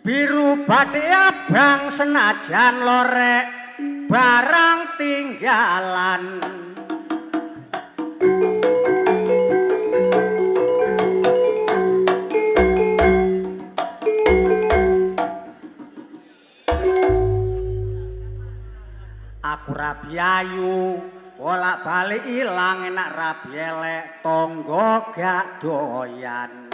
Biru bathi abang senajan lorek barang tinggalan. Aku rabi ayu bolak-balik ilang, enak rabi elek tangga gak doyan.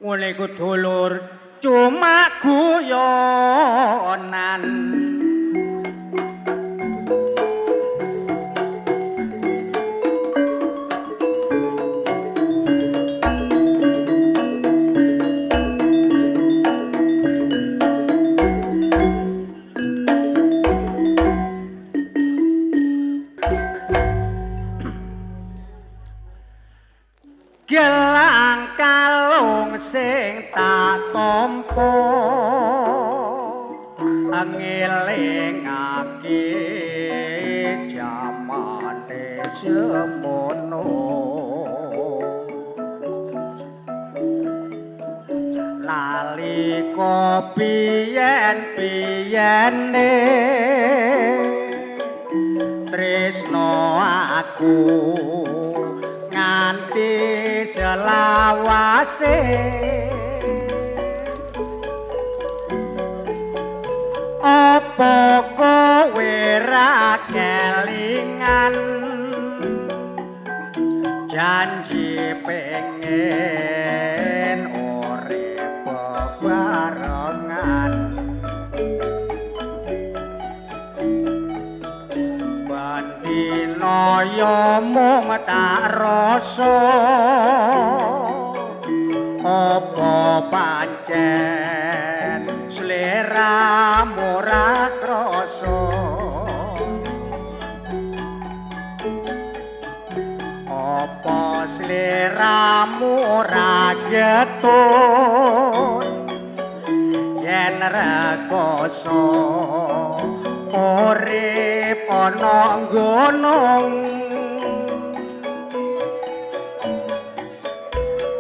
Ngene iku dulur cuma guyonan. Gelang kalung sing tak tampa ngelingake jamane semono, nalika biyen-biyene tresno aku nganti selawase. Apa kowe ra kelingan janji pengen urip bebarengan? Bendina ya mung tak rasa, apa pancen sliramu ra krasa? Apa sliramu ra getun yen rekoso urip ana gunung?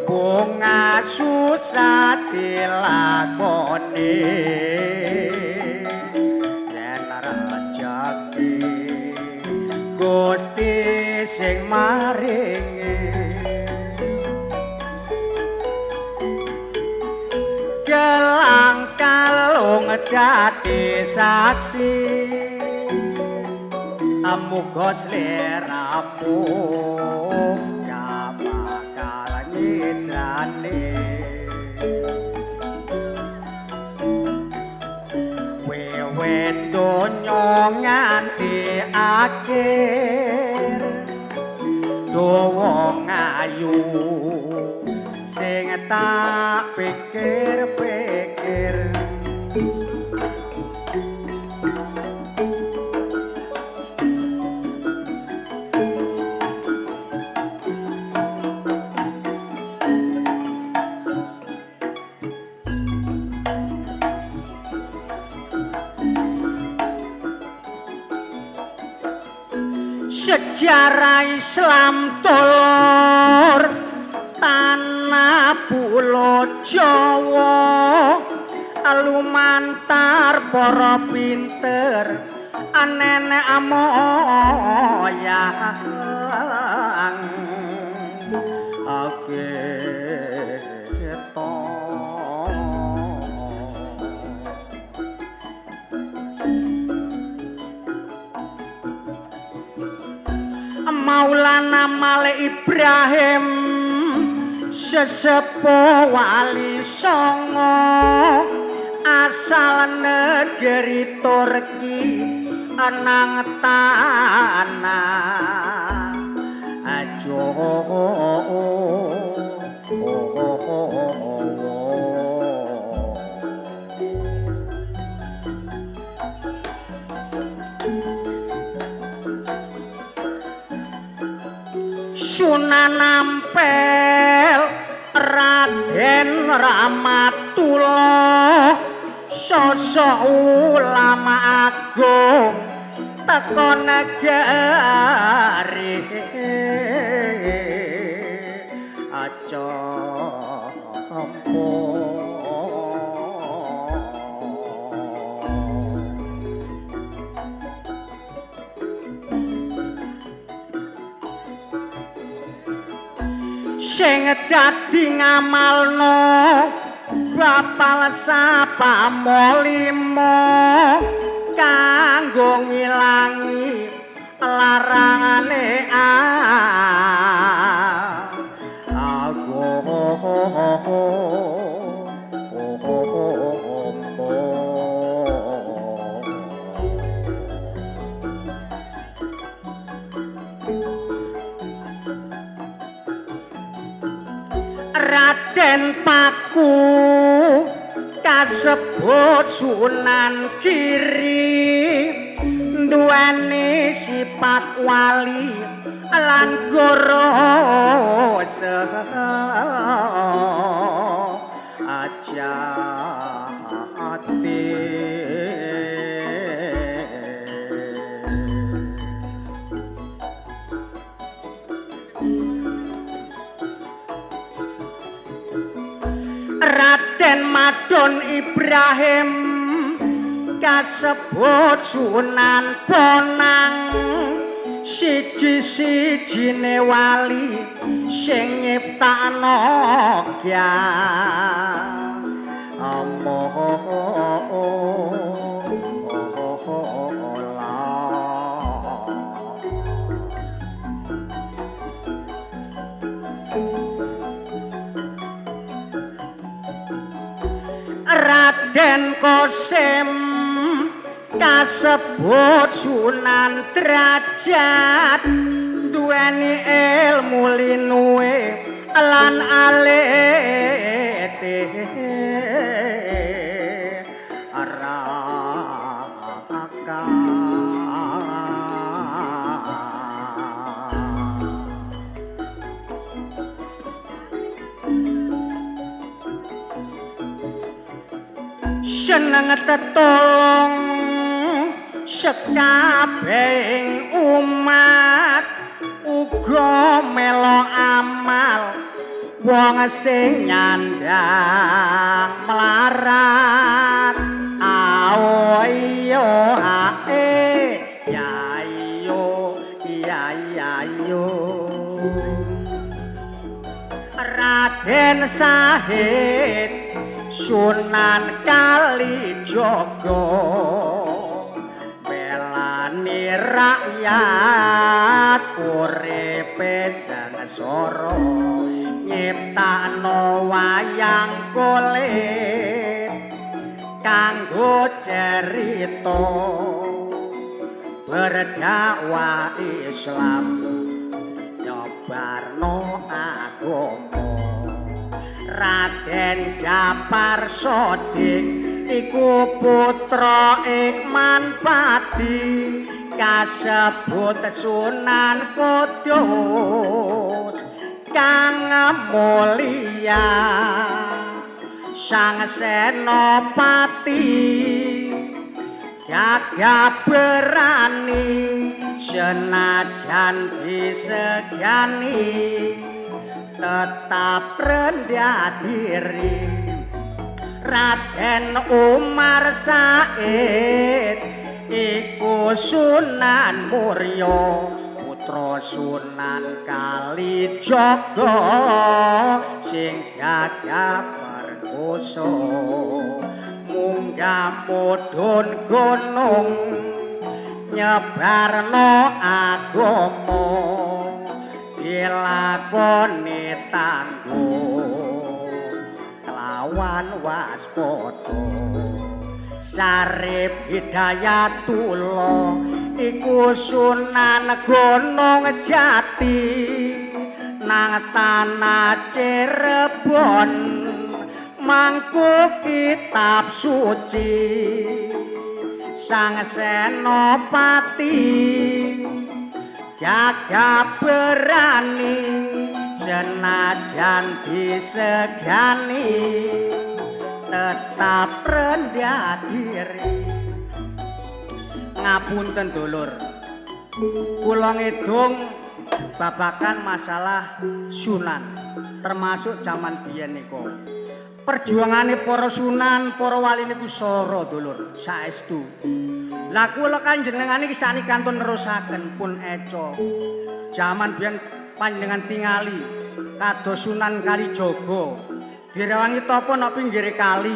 Bunga susah dilakoni yen rejeki Gusti sing maringi. Gelang kalung dadi saksi, amuga sliramu gak bakal nyidrane. Wiwit donya nganti akhir dawa ngayu sing tak pikir-pikir. Sejarah Islam dulur tanah pulo Jawa lumantar para pinter nenek moyang kita. Maulana Malik Ibrahim sesepuh wali songo asal negeri Turki nang tanah Jawa. Sunan Ampel Raden Ramatullah Sosok ulama agung teko negari aja sing dadi ngamalno bapal sapamo limo kanggo ngilangi larangane Raden Paku kasebut Sunan Giri duweni sifat wali lan goro ajati. Raden Madon Ibrahim kasebut Sunan Bonang siji-sijine wali sing nyiptakno Raden Kosim kasebut Sunan Drajat duweni ilmu linuwe lan alete raka. Seneng tetulung sekabehing umat uga melo amal wong sing nyandang melarat. Ao iyo ae ya iyo ya ya yo. Raden Sahid Sunan Kalijaga belani rakyat uripe sengsara nyiptakno wayang kulit kanggo cerita berdakwah Islam nyebarno agama. Raden Japar Shodiq iku putra Ikman Pati kasebut Sunan Kudus kang mulya sang senopati gagah berani senajan disegani tetap rendah diri. Raden Umar Said iku Sunan Muria putra Sunan Kalijaga sing gagah perkoso munggah mudhun gunung nyebarno agama dilakoni tangguh kelawan waspada. Syarif Hidayatullah iku Sunan Gunung Jati nang tanah Cirebon mangku kitab suci. Sang senopati gagah berani senajan disegani tetap tetap rendah diri. Ngapunten dulur, kula ngedung babakan masalah sunan, termasuk jaman biyen niku. Perjuangane para sunan, para wali niku sora dulur, saestu. Lah kula kanjenengan iki sakniki kantun nerusaken pun eco. Jaman biyen panjenengan tingali kados Sunan Kalijaga direwangi tapa ana pinggire kali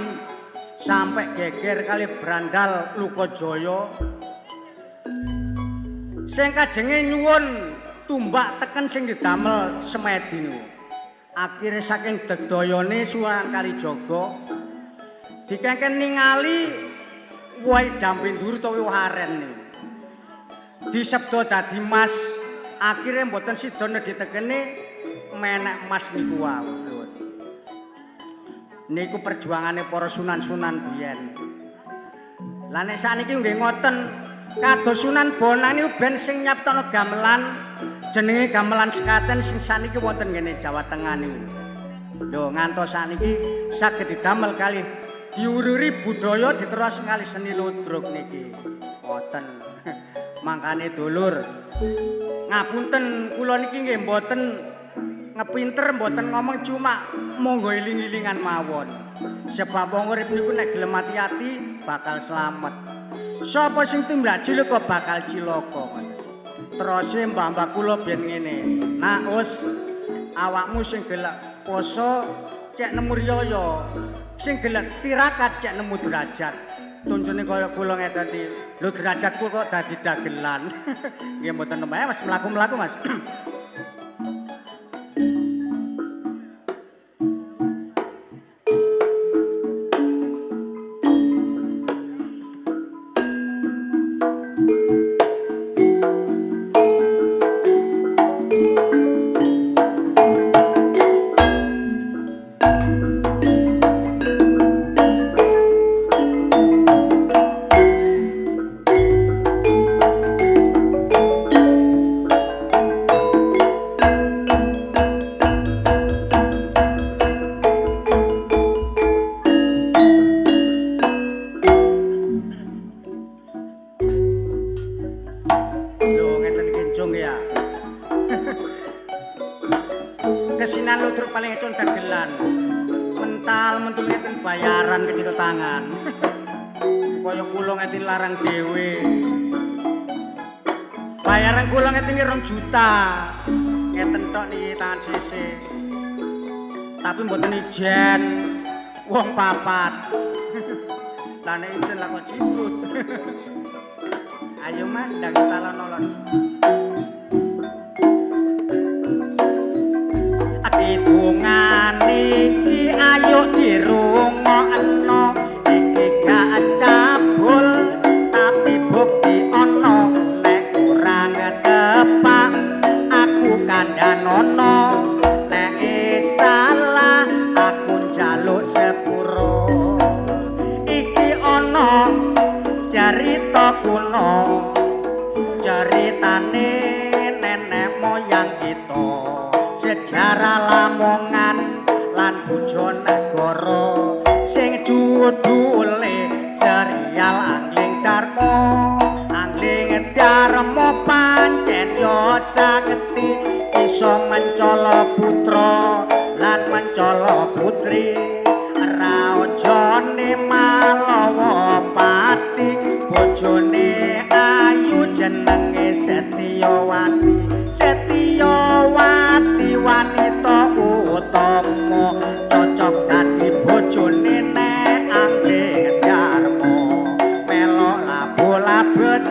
sampai geger kali Brandal Lukajaya. Sing kajenge nyuwun tumbak teken sing didamel semedi niku. Akhire saking dedayane Sunan Kalijaga dikengken ningali wohe jambe ndur utawa woh aren niku. Disebda dadi mas, akhire mboten sida nedhi tekene menek mas niku wau. Niku perjuangane para sunan-sunan biyen. Lah nek sakniki nggih ngoten, kados Sunan Bonang niku ben sing nyiptakno gamelan jenenge gamelan sekaten sing sakniki wonten ngene Jawa Tengah niku. Lho ngantos sakniki saged didamel kalih diururi budaya diterus kalih seni ludruk niki. Ngoten. Mangkane dulur, ngapunten kula niki nggih mboten ngepinter, mboten ngomong, cuma monggo iling-ilingan mawon. Sebab wong urip niku nek gelem ati-ati bakal slamet. Sapa sing tindak cilaka bakal cilaka ngoten. Terose mbah-mbah kula biyen ngene. Nak us awakmu sing gelek poso cek nemu riyaya, sing gelek tirakat cek nemu derajat. Tuncune kaya kula ngeten iki. Lho derajatku kok dadi dagelan. Nggih mboten nemu. Mas mlaku-mlaku Mas. Kesinan ludruk paling econ dagelan. Mental mentul ngeten bayaran kecil tangan. Kaya kula ngeten larang dhewe. Bayaran kula ngeten iki 2 juta. Ngeten tok niki tangan sisih. Tapi mboten ijen wong papat. Lah nek ijen lah kok ciprut. Ayo Mas ndang talon-alon. Kidungan iki ayo dirungokno, iki gak cabul tapi bukti ana, nek kurang tepak aku kandhanono, nek salah aku njaluk sepuro. Iki ana carita kuno, ceritane nenek moyang kita, sejarah Lamongan lan Bojonegoro sing judule serial Angling Darma. Angling Darma pancen yo sakti, iso mencala putra lan mencala putri. Rajane Malawapati, bojone ayu jenenge Setyawati. Setyawati wanita utama, cocok dadi bojone nek Angling Darma. Melok labu-labet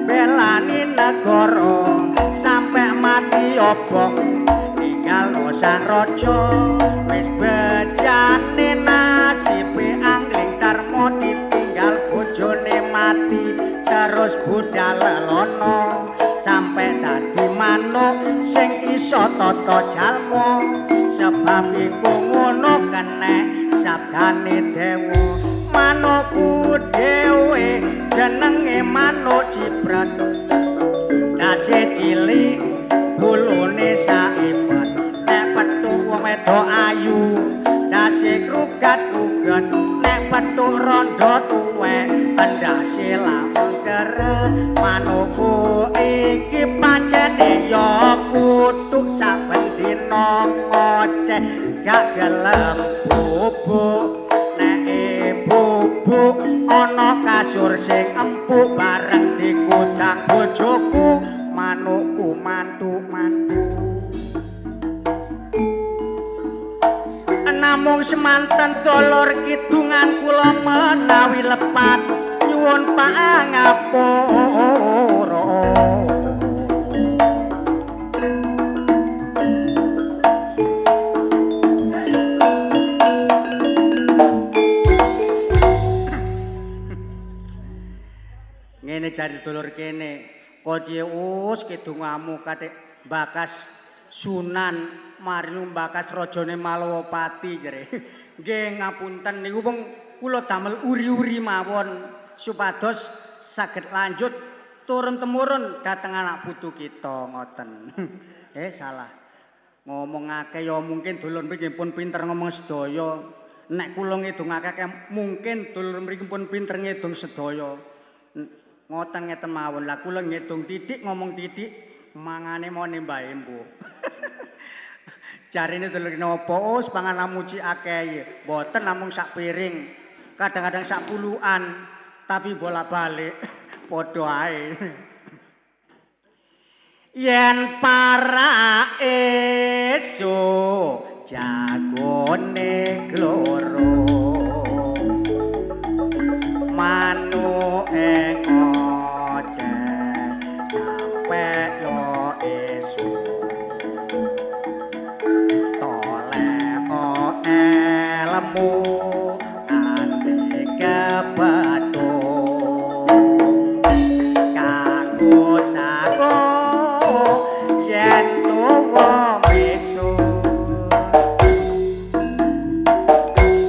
belani negara sampe mati obong ninggalno sang raja. Wis bejane nasibe Angling Darma, ditinggal bojone mati terus budal lelono sampe dadi manuk sing iso tata jalma. Sebab iku ngono kenek sabdane dewa, manukku dhewe jenenge manuk cipret, dase cilik gulune saipet, nek petuk wong wedok ayu dase krugat-kruget, nek petuk rondo tuwek endase lamun kere manukku iki pancene ya kutuk saben dina ngoceh gak gelem bubuk nek bubuk ana kasur sing empuk bareng dikudang bojoku manukku mantu-mantu. Namung semanten dulur kidungan kula menawi lepat nyuwun pangapura. Ngene jare dulur kene, koci us kidungamu kathik bakas Sunan marinu bakas rajane Malwapati jere. Nggih ngapunten niku wong kula damel uri-uri mawon supados saged lanjut turun temurun dhateng anak putu kita ngoten. Salah. Ngomongake ya mungkin dulur mriki pun pinter ngomong sedaya. Nek kula ngidungake mungkin dulur mriki pun pinter ngidung sedaya. Ngoten ngeten mawon. Lah kula ngidung titik ngomong titik mangane mone Mbah Embo. Jarine dulur napa us pangan amuci akeh. Mboten namung sak piring. Kadang-kadang sak pulukan tapi bolak-balik padha ae. Yen para esuk jagone gloro manuke ngoceh sampe yo esuk toleko elmu nganti kepethuk kanggo sako yen tuwa besuk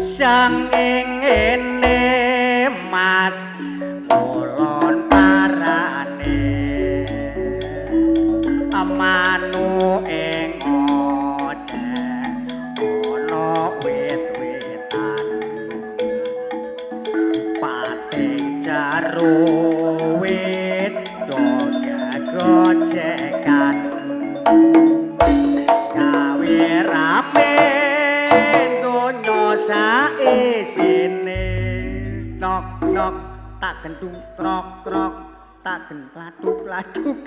sanging ngene Mas kulon parane manuke ngoceh ana wit-witan pating jero wit do gegojekan gawe rame donya saisine. Nok nok tak gentung krok krok tak genklatuk klatuk.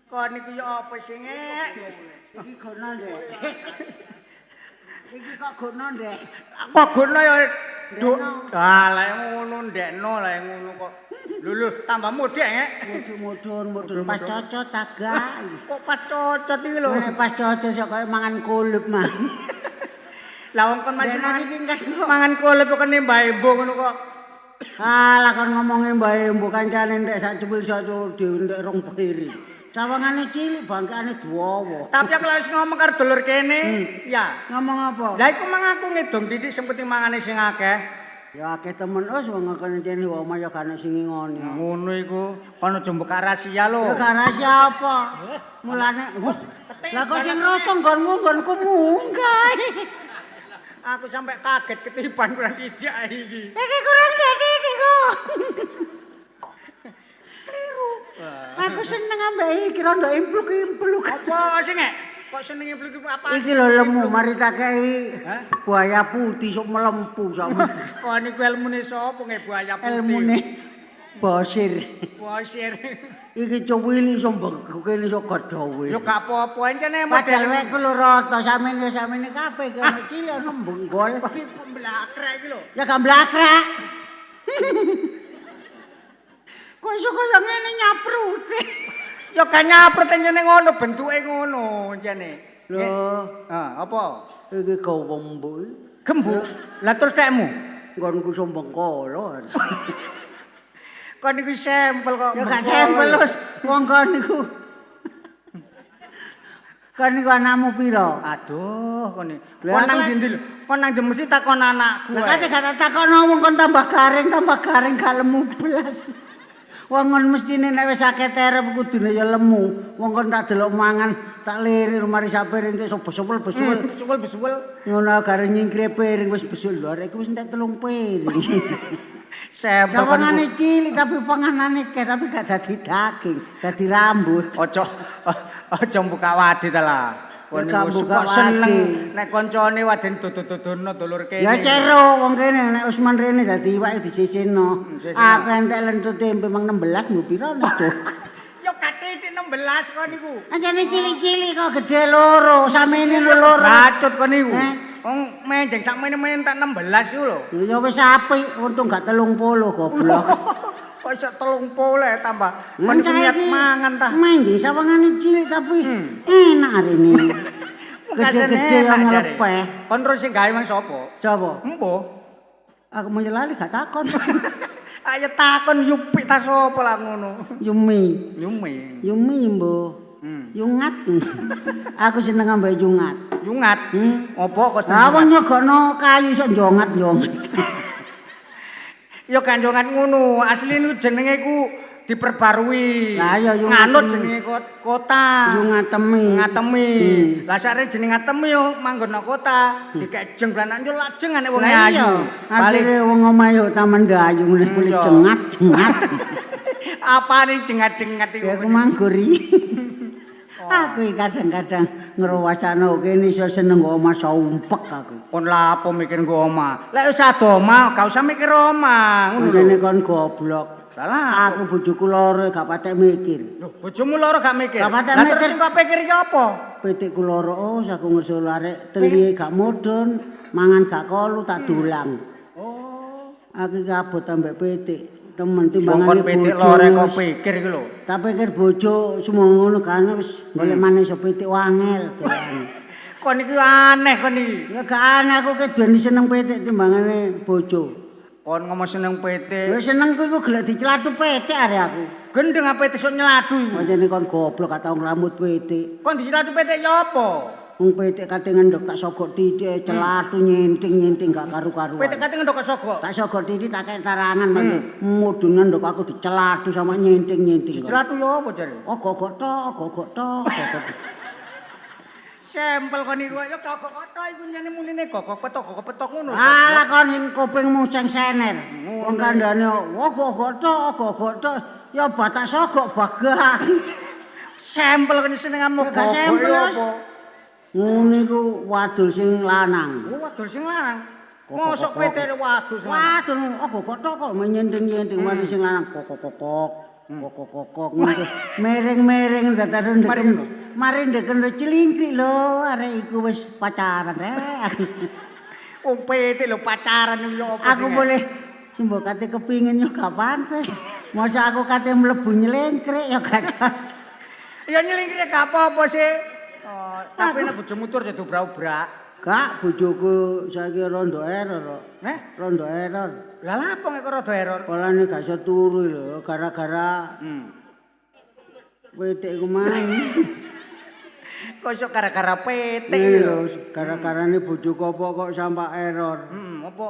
Kon niku ya apa sing Iki gono ndek. Iki kok gono ndek. Kok gono ya Duk. Ah lha ngono ndekno lha ngono kok. Lho lho tambah modhek ngek. Mudhun mudhun pas cocot tagak. Kok pas cocot iki lho. Nek pas cocot sok kaya mangan kulup mah. Lah wong kon mangan kulup kok kene Mbah Embo ngono kok. Alah kon ngomonge Mbah Embo kancane entek sak cemil sak dhewe entek rong piring. Sawangane cilik bangkane dawa. Tapi aku lek wis ngomong karo dulur kene, ya. Ngomong apa? Lah iku mang aku ngedong titik sing penting mangane sing akeh. Ya akeh temen wis wong ngene kene omah ya gak ono sing ngingoni. Ngono iku, kono aja mbok rahasia lho. Ya gak rahasia apa. Mulane wis lah kok sing roto nggonmu nggonku munggah. Aku sampe kaget ketiban kurang dijak iki. Iki kurang titik kok. Keliru. Aku seneng ambek iki rondo impluk-impluk. Apa sing ngek? Kok seneng impluk-impluk apa? Iki lho lemu mari tak kei buaya putih sok melempu sak. Kok niku elmune sapa nge buaya putih? Elmune bosir. Bosir. Iki cuwili iso mbeguk kene iso godhowe. Ya gak apa-apa encene model wek ku lho rata samene-samene kabeh ki ono cilik ono benggol. Kok mblakrak iki lho. Ya gak mblakrak. Kok iso kaya ngene nyaprute. Ya gak nyaprut encene ngono bentuke ngono encene. Lho, ha apa? Iki gawa mbuk. Gembuk. Lah terus tekmu? Nggonku iso bengkolo. Kon niku sampel kok. Ya gak sampel wis wong kon niku. Kon niku anakmu pira? Aduh, kon niku. Kon nang ndi lho? Kon nang ndi mesti takon anakku. Lah kate gak takon wong kon tambah garing gak lemu blas. Wong kon mestine nek wis akeh terep kudune ya lemu. Wong kon tak delok mangan, tak lirik mari sak piring entek besuwel besuwel. Besuwel besuwel. Ngono gare nyingkre piring wis besul lho arek iku wis entek 3 piring. Sawangane cilik tapi panganane akeh tapi gak dadi daging, dadi rambut. Aja aja buka wadi ta lah. Kon niku kok seneng nek koncone waden dodo-dodono dulur kene. Ya cero wong kene nek Usman rene dadi iwake disisino. Aku entek lentut tempe mang 16 mbok pira nek Jok. Ya kathik 16 kon niku. Anjene cilik-cilik kok gedhe loro, samene lho loro. Bacut kon niku. Wong menjeng sakmene-mene entek 16 iku lho. Ya wis apik, untung gak 30 goblok. Kok iso 30 tambah. Kon niat mangan ta. Menjeng sawangane cilik tapi enak arene. Gede-gede yang ngelepeh. Kon terus sing gawe mang sapa? Sapa? Embuh. Aku menyelali gak takon. Ayo takon Yupik ta sapa lah ngono. Yumi. Yumi. Yumi mbuh. Yungat. Aku seneng ambek yungat. Yungat? Opo kok seneng? Lah wong nyogokno kayu iso njongat-njongat. Ya kanjongan ngono, asline niku jenenge iku diperbarui. Lah ya nganut jenenge kota. Yo ngatemi. Ngatemi. Lah sakjane jenenge ngatemi yo manggon nang kota, dikek jeng blanan yo lajeng nek wong ayu. Akhire wong omahe yo Taman Dayu ngene kuwi cengat-cengat. Apane cengat-cengat iku? Ya ku mangguri. Aku kadang-kadang ngrowasano kene iso seneng nggo omah sumpek aku. Kon lapo mikir nggo omah? Lek wis ado omah, gak usah mikir omah, ngono lho. Ngene kon goblok. Salah. Aku bojoku loro gak patek mikir. Lho, bojomu loro gak mikir? Gak patek Lah mikir. terus sing kok pikir iki apa? Pitikku loro, oh aku ngerso arek telihe gak mudhun, mangan gak kolu tak dulang. Oh. Aku iki abot ambek pitik. Temen Wong kon timbangane pitik bojo. loro kok pikir iki lho. Tak pikir bojo semono ngono kan wis golek maneh iso pitik wangel dolan. Kon iki aneh kon iki. Ya gak aneh aku ki ben seneng pitik timbangane bojo. Kon ngomong seneng pitik. Ya senengku iku gelek dicelatu pitik arek aku. Gendeng apa pitik sok nyeladu iku. Pancene kon goblok gak tau ngramut pitik. Kon dicelatu pitik ya apa? Wong pitik kate ngendhok tak sogok titik celatu nyenting-nyenting gak karu-karuan. Pitik kate ngendhok kok sogok. Tak sogok titik tak kek tarangan mudun ngendhok aku dicelatu sama nyenting-nyenting. Dicelatu ya apa jare? Ogok-ogok tok, ogok-ogok tok, ogok. Sempel kon iku ya gogok tok iku nyene munine gogok petok gogok petok ngono. Alah kon sing kupingmu sing sener. Wong kandhane ogok-ogok tok, ogok-ogok tok, ya batak sogok bagah. Sempel kon seneng amuk gak sempel. Ngono iku wadul sing lanang. Oh, wadul sing lanang. Mosok pitik wadul sing lanang. Wadul ogok-ogok tok kok menyenting-nyenting wadul sing lanang kokok-kokok. Kokok-kokok ngono. Miring-miring datar ndeken. Mari ndeken celingkrik lho, arek iku wis pacaran rek. Wong pitik lho pacaran yo apa. Aku boleh simbok kate kepingin yo gak pantes. Masa aku kate mlebu nyelingkrik ya gak cocok. Ya nyelingkrik gak apa-apa sih. Oh, tapi nek bojomu tur jadi obrak-obrak. Gak, bojoku saiki rondo error kok. Heh? Rondo error. Lah lha apa nek rondo error? Polane gak iso turu lho gara-gara pitik iku mang. Kok iso gara-gara pitik lho? Gara-garane bojoku apa kok sampak error. Apa?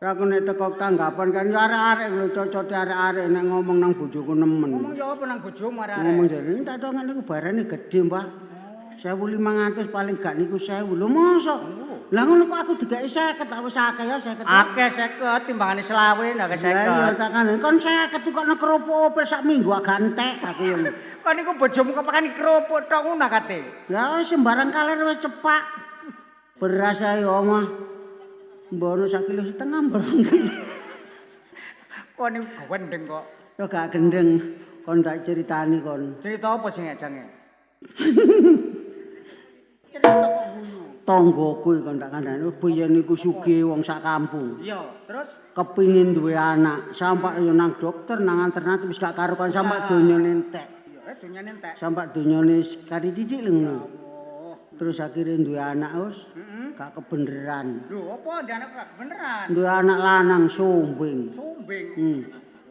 Aku nek teko tanggapan kan ya arek-arek lho cocote arek-arek nek ngomong nang bojoku nemen. Ngomong ya apa nang bojomu arek-arek? Ngomong jare tak tongen niku barane gedhe, Mbah. 1.500 paling gak niku 1.000. Lho mosok? Lah ngono kok aku digeki 50 tak wis akeh ya 50. Akeh 50 timbangane 25 akeh 50. Lah iya tak kandhani kon 50 kok nek kerupuk opel sak minggu agak entek aku yo. Kon niku bojomu kok pakani kerupuk tok ngono kate. Lah sembarang kaler wis cepak. Beras ae omah. Mbono sak kilo setengah mborong kilo. Kon niku gendeng kok. Yo gak gendeng kon tak ceritani kon. Cerita apa sing jange? Cerita kok guyu. Tanggoku iki kon tak kandhani biyen niku sugih wong sak kampung. Iya, terus kepingin duwe anak, sampak yo nang dokter, nang alternatif wis gak karuan sampak donyane entek. Iya, donyane entek. Sampak donyane kari titik lho ngono. Terus akhire duwe anak wis gak kebeneran. Lho, apa ndek anak gak kebeneran? Duwe anak lanang sumbing. Sumbing.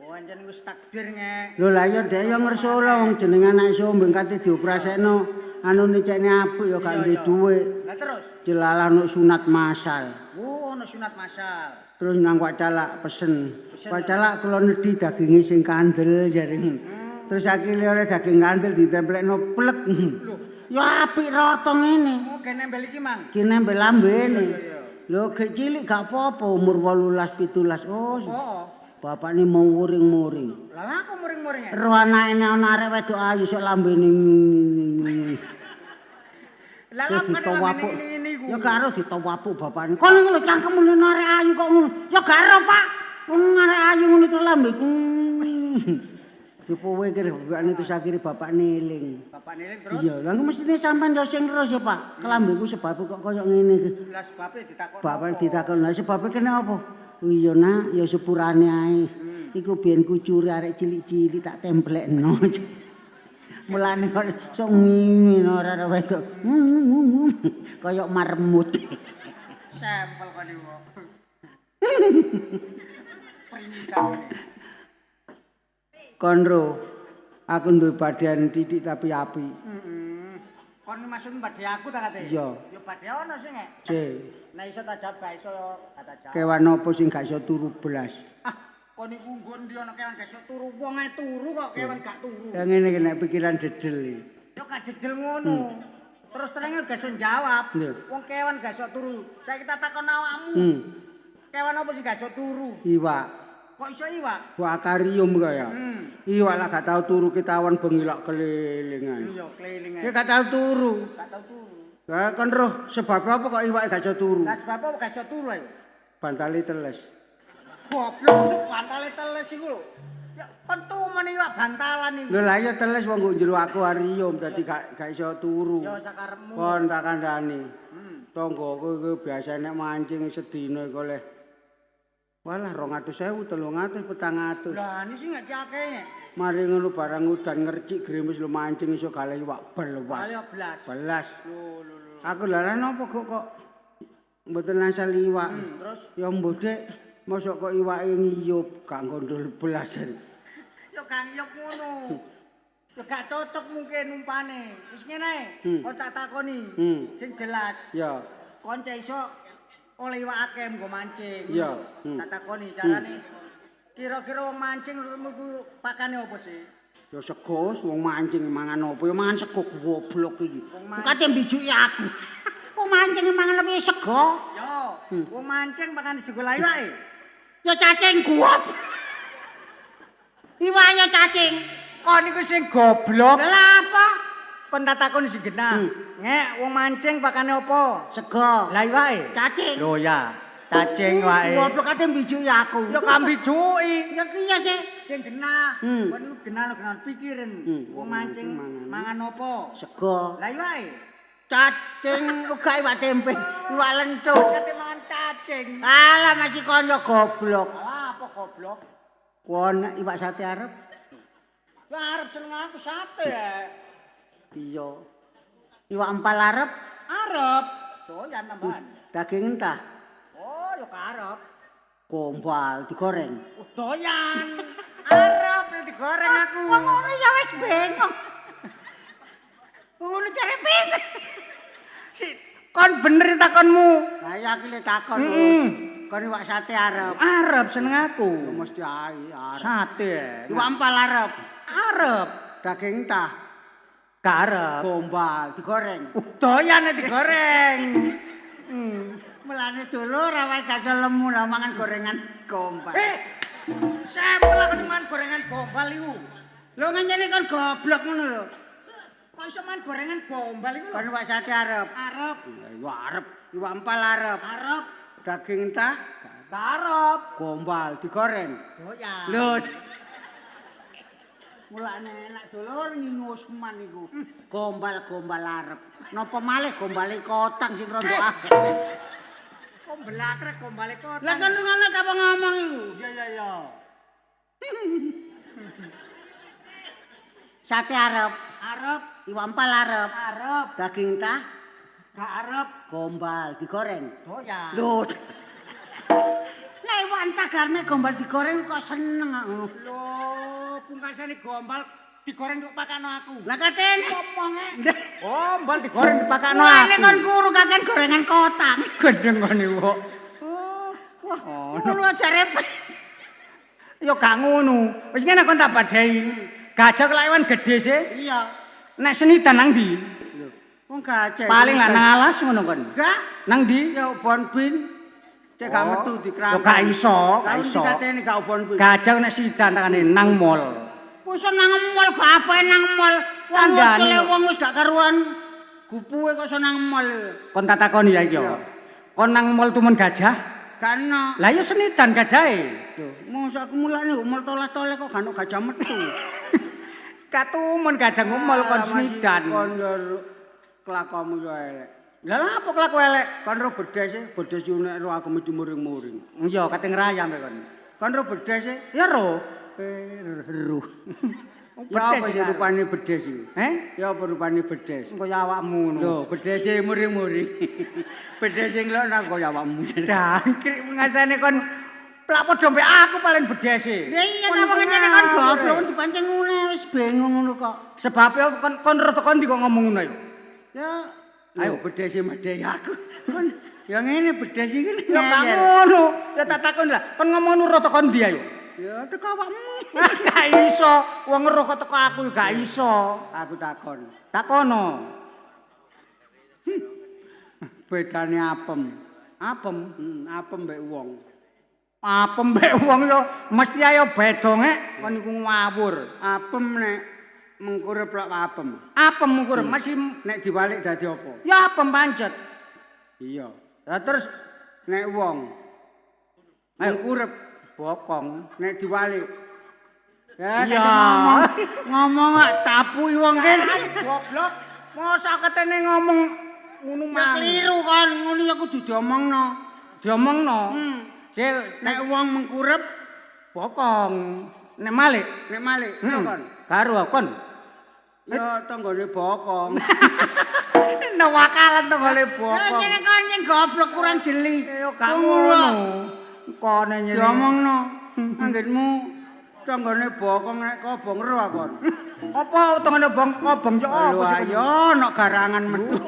Oh, anjen wis takdir ngek. Lho lah ya dhek ya ngersula wong jenenge anak sumbing kate dioprasekno. Anune cekne apik ya gak duwe dhuwit. Lah terus dilalah ono sunat masal. Oh, ana sunat masal. Terus nang Pak Calak pesen. Pak Calak kula nedhi daginge sing kandel jare. Terus akhire oleh daging kandel ditemplekno plek. Lho. Ya apik rata ngene. Oh, ge nembel iki, Mang. Ki nembel lambene. Lho gek cilik gak apa-apa umur 18 17. Oh. Oh. Bapakne mau muring-muring. Lah lha aku muring-muring. Roh anake nek ana arek wedok ayu sok lambene ngene. Lah Terus lha ditawapuk. ngene iku. Ya gak ero ditawapuk bapakne. Kon iki lho cangkemmu nek arek ayu kok ngono. Ya gak ero, Pak. Wong arek ayu ngono terus lambeku. Dipuwe kira bapakne terus akhire bapakne eling. Bapakne eling terus. Iya, lha mestine sampean yo sing terus ya, Pak. Kelambeku sebabe kok koyo ngene iki. Lah sebabe ditakon. Bapak ditakon, lha sebabe kena apa? Iya nak, ya sepurane ae. Iku biyen kucure arek cilik-cilik tak templekno. Mulane kok sok ngene ora arek wedok. Kaya marmut. Sampel kon iku. Pringisan. Konro, aku duwe badan titik tapi api. Heeh. Kon maksud badhe aku ta kate? Iya. Ya badhe ono sing nek. Cek. Nek iso tak jawab gak iso gak tak jawab. Kewan apa sing gak iso turu blas? Ah, kon iku nggo endi ana kewan gak iso turu, wong ae turu kok kewan gak turu. Ya ngene iki nek pikiran dedel iki. Ya gak dedel ngono. Terus terang gak iso jawab. Wong kewan gak iso turu. Saiki tak takon awakmu. Kewan apa sing gak iso turu? Iwak. Kok iso iwak? Buat akarium kaya. Iwak lah gak tau turu ketawan bengi lak keliling ae. Iya, keliling ae. Ya gak tau turu. Gak tau turu. Lah kon roh sebab apa kok iwak gak iso turu? Lah sebab apa gak iso turu ayo? Bantale teles. Goblok, bantale teles iku lho. Ya kon tumen iwak bantalan iku. Lho lah ya teles wong nggo jero akuarium dadi gak iso turu. Ya sakarepmu. Kon tak kandhani. Tanggoku iku biasa nek mancing sedina iku oleh walah 200.000, 300, 400. Lah ini sih gak cakeh. Mari ngono barang udan ngercik grimis lho mancing iso galih iwak belwas. Ayo blas. Belas. Lho lho lho. Aku lha napa kok mboten asal iwak. Terus ya mbuh Dik, mosok kok iwake ngiyup gak gondol belas. Ya gak ngiyup ngono. Ya gak cocok mungkin umpane. Wis ngene ae, kon tak takoni. Sing jelas. Ya. Kon cek iso oleh iwak akeh nggo mancing. Iya. Tak takoni carane. Kira-kira wong mancing menurutmu iku pakane apa sih? Ya sego, wong mancing mangan apa? Ya mangan sego goblok iki. Kate mbijuki aku. Wong mancing mangan apa ya sego? Ya, wong mancing pakane sego lha iwake. Ya cacing goblok. Iwak ya cacing. Kon iku sing goblok. Lha apa? Kon tak takoni sing genah. Ngek wong mancing pakane apa? Sego. Lah iwake? Cacing. Lho ya, cacing wae. Goblok kate mbijuki aku. Ya kambijuki. Ya ki ya sih. Sing genah. Kon iku genah-genah pikirin. Wong mancing mangan apa? Sego. Lah iwake? Cacing uga iwak tempe, iwak lentuk. Kate mangan cacing. Alah masih kon yo goblok. Alah apa goblok? Kon iwak sate arep? Ya arep seneng aku sate ya. Iya. Iwak empal arep? Arep. Doyan tambahan. Daging entah? Oh, ya karep. Gombal digoreng. Doyan. Arep nek digoreng aku. Wong ngono ya wis bengong. Ngono jare piye? Si kon bener takonmu. Lah ya aku le takon. Kon iwak sate arep. Arep seneng aku. Ya mesti ae arep. Sate. Iwak empal arep. Arep. Daging entah? Karep. Gombal digoreng. Doyan nek digoreng. Mulane dulur awake gak iso lemu lah mangan gorengan gombal. Sampel aku mangan gorengan gombal iku. Lho ngene kon goblok ngono lho. Kok iso mangan gorengan gombal iku lho? Kon iwak sate arep. Arep. Iwak arep, iwak empal arep. Arep. Daging entah? Arep. Gombal digoreng. Doyan. Lho. Mulane enak dulur Nyingu Usman iku. Gombal-gombal arep. Napa malih gombale kotang sing rondo akeh. Kok mblakrek gombale kotang. Lah kon ngono apa ngomong iku? Iya iya iya. Sate arep. Arep. Iwak empal arep. Arep. Daging entah? Gak arep. Gombal digoreng. Doyan. Lho. Nek iwak entah garne gombal digoreng kok seneng ngono. Lho, pungkasane gombal digoreng kok pakano aku. Lah katene ngomonge. Gombal digoreng dipakano Mulane aku. kon kuru kaken gorengan kotang. Gendeng kon iku kok. Oh, Wah, ngono aja repot. Ya gak ngono. Wis ngene kon tak badhei. Gajah kelawan gedhe sih. Iya. Nek senidan nang ndi? Lho, wong gajah. Paling lah nang alas ngono kon. Gak. Nang ndi? Ya obon bin. Cek gak metu di Ya gak iso, gak iso. Dikateni gak obon bin. Gajah nek sidan takane nang mall. Kok iso nang mall gak apa nang mall. Wong Kandhane ucule kok. Wong wis gak karuan gupuhe kok iso nang mall. Kon tak takoni ya iki ya. Kon nang mall tumen gajah? Gak ono. Lah ya senidan gajahe. Lho, mosok aku mulane mall toleh-toleh kok gak ono gajah metu. Gak tumen gajah ngomol kon senidan. Kon yo kelakonmu yo elek. Lah lha apa kelaku elek? Kon ro bedes e, bedes yo nek ro aku mesti muring-muring. Iya, kate ngrayam kon. Kon ro bedes e? Ya ro. Ro. Ya apa sih rupane bedes iki? Eh? Ya apa rupane bedes? Kaya awakmu ngono. Lho, bedese muring-muring. Bedese nglok nang kaya awakmu. Jangkrik ngasane kon plak padha mbek aku paling bedese. Ya iya ta wong ngene kon goblok kon dipancing ngene wis bingung ngono kok. Sebabe kon kon ro teko ndi kok ngomong ngono ayo. Ya ayo bedese medhei aku. Kon ya ngene bedes iki. Ya gak ngono. Ya tak takon lah, kon ngomong ngono ro teko ndi ayo. Ya teko awakmu. Gak iso, wong ero kok teko aku gak iso. Aku takon. Takono. Bedane apem. Apem. Apem mbek wong. Apem mbek wong yo mesti ayo beda ngek kon niku ngawur. Apem nek mengkurep lak apem. Apem mengkurep masih nek diwalik dadi apa? Ya apem pancet. Iya. Lah terus nek wong mengkurep bokong nek diwalik. Ya Iya. ngomong ngomong gak tapuki wong kene. Goblok. Mosok ketene ngomong ngono Ya mang. keliru kon, ngono ya kudu diomongno. Diomongno. Sik Nek wong mengkurep bokong. Nek malik, nek malik ya kon. Karo kon. Ya tanggane bokong. Nawakalan tanggane Ya bokong. ngene kon sing goblok kurang jeli. Ya gak Wong ngono. Kone nyene. Diomongno. Anggenmu tanggane bokong nek kobong ro kon. Apa tanggane bong kobong yo apa sih? Ayo nok garangan metu.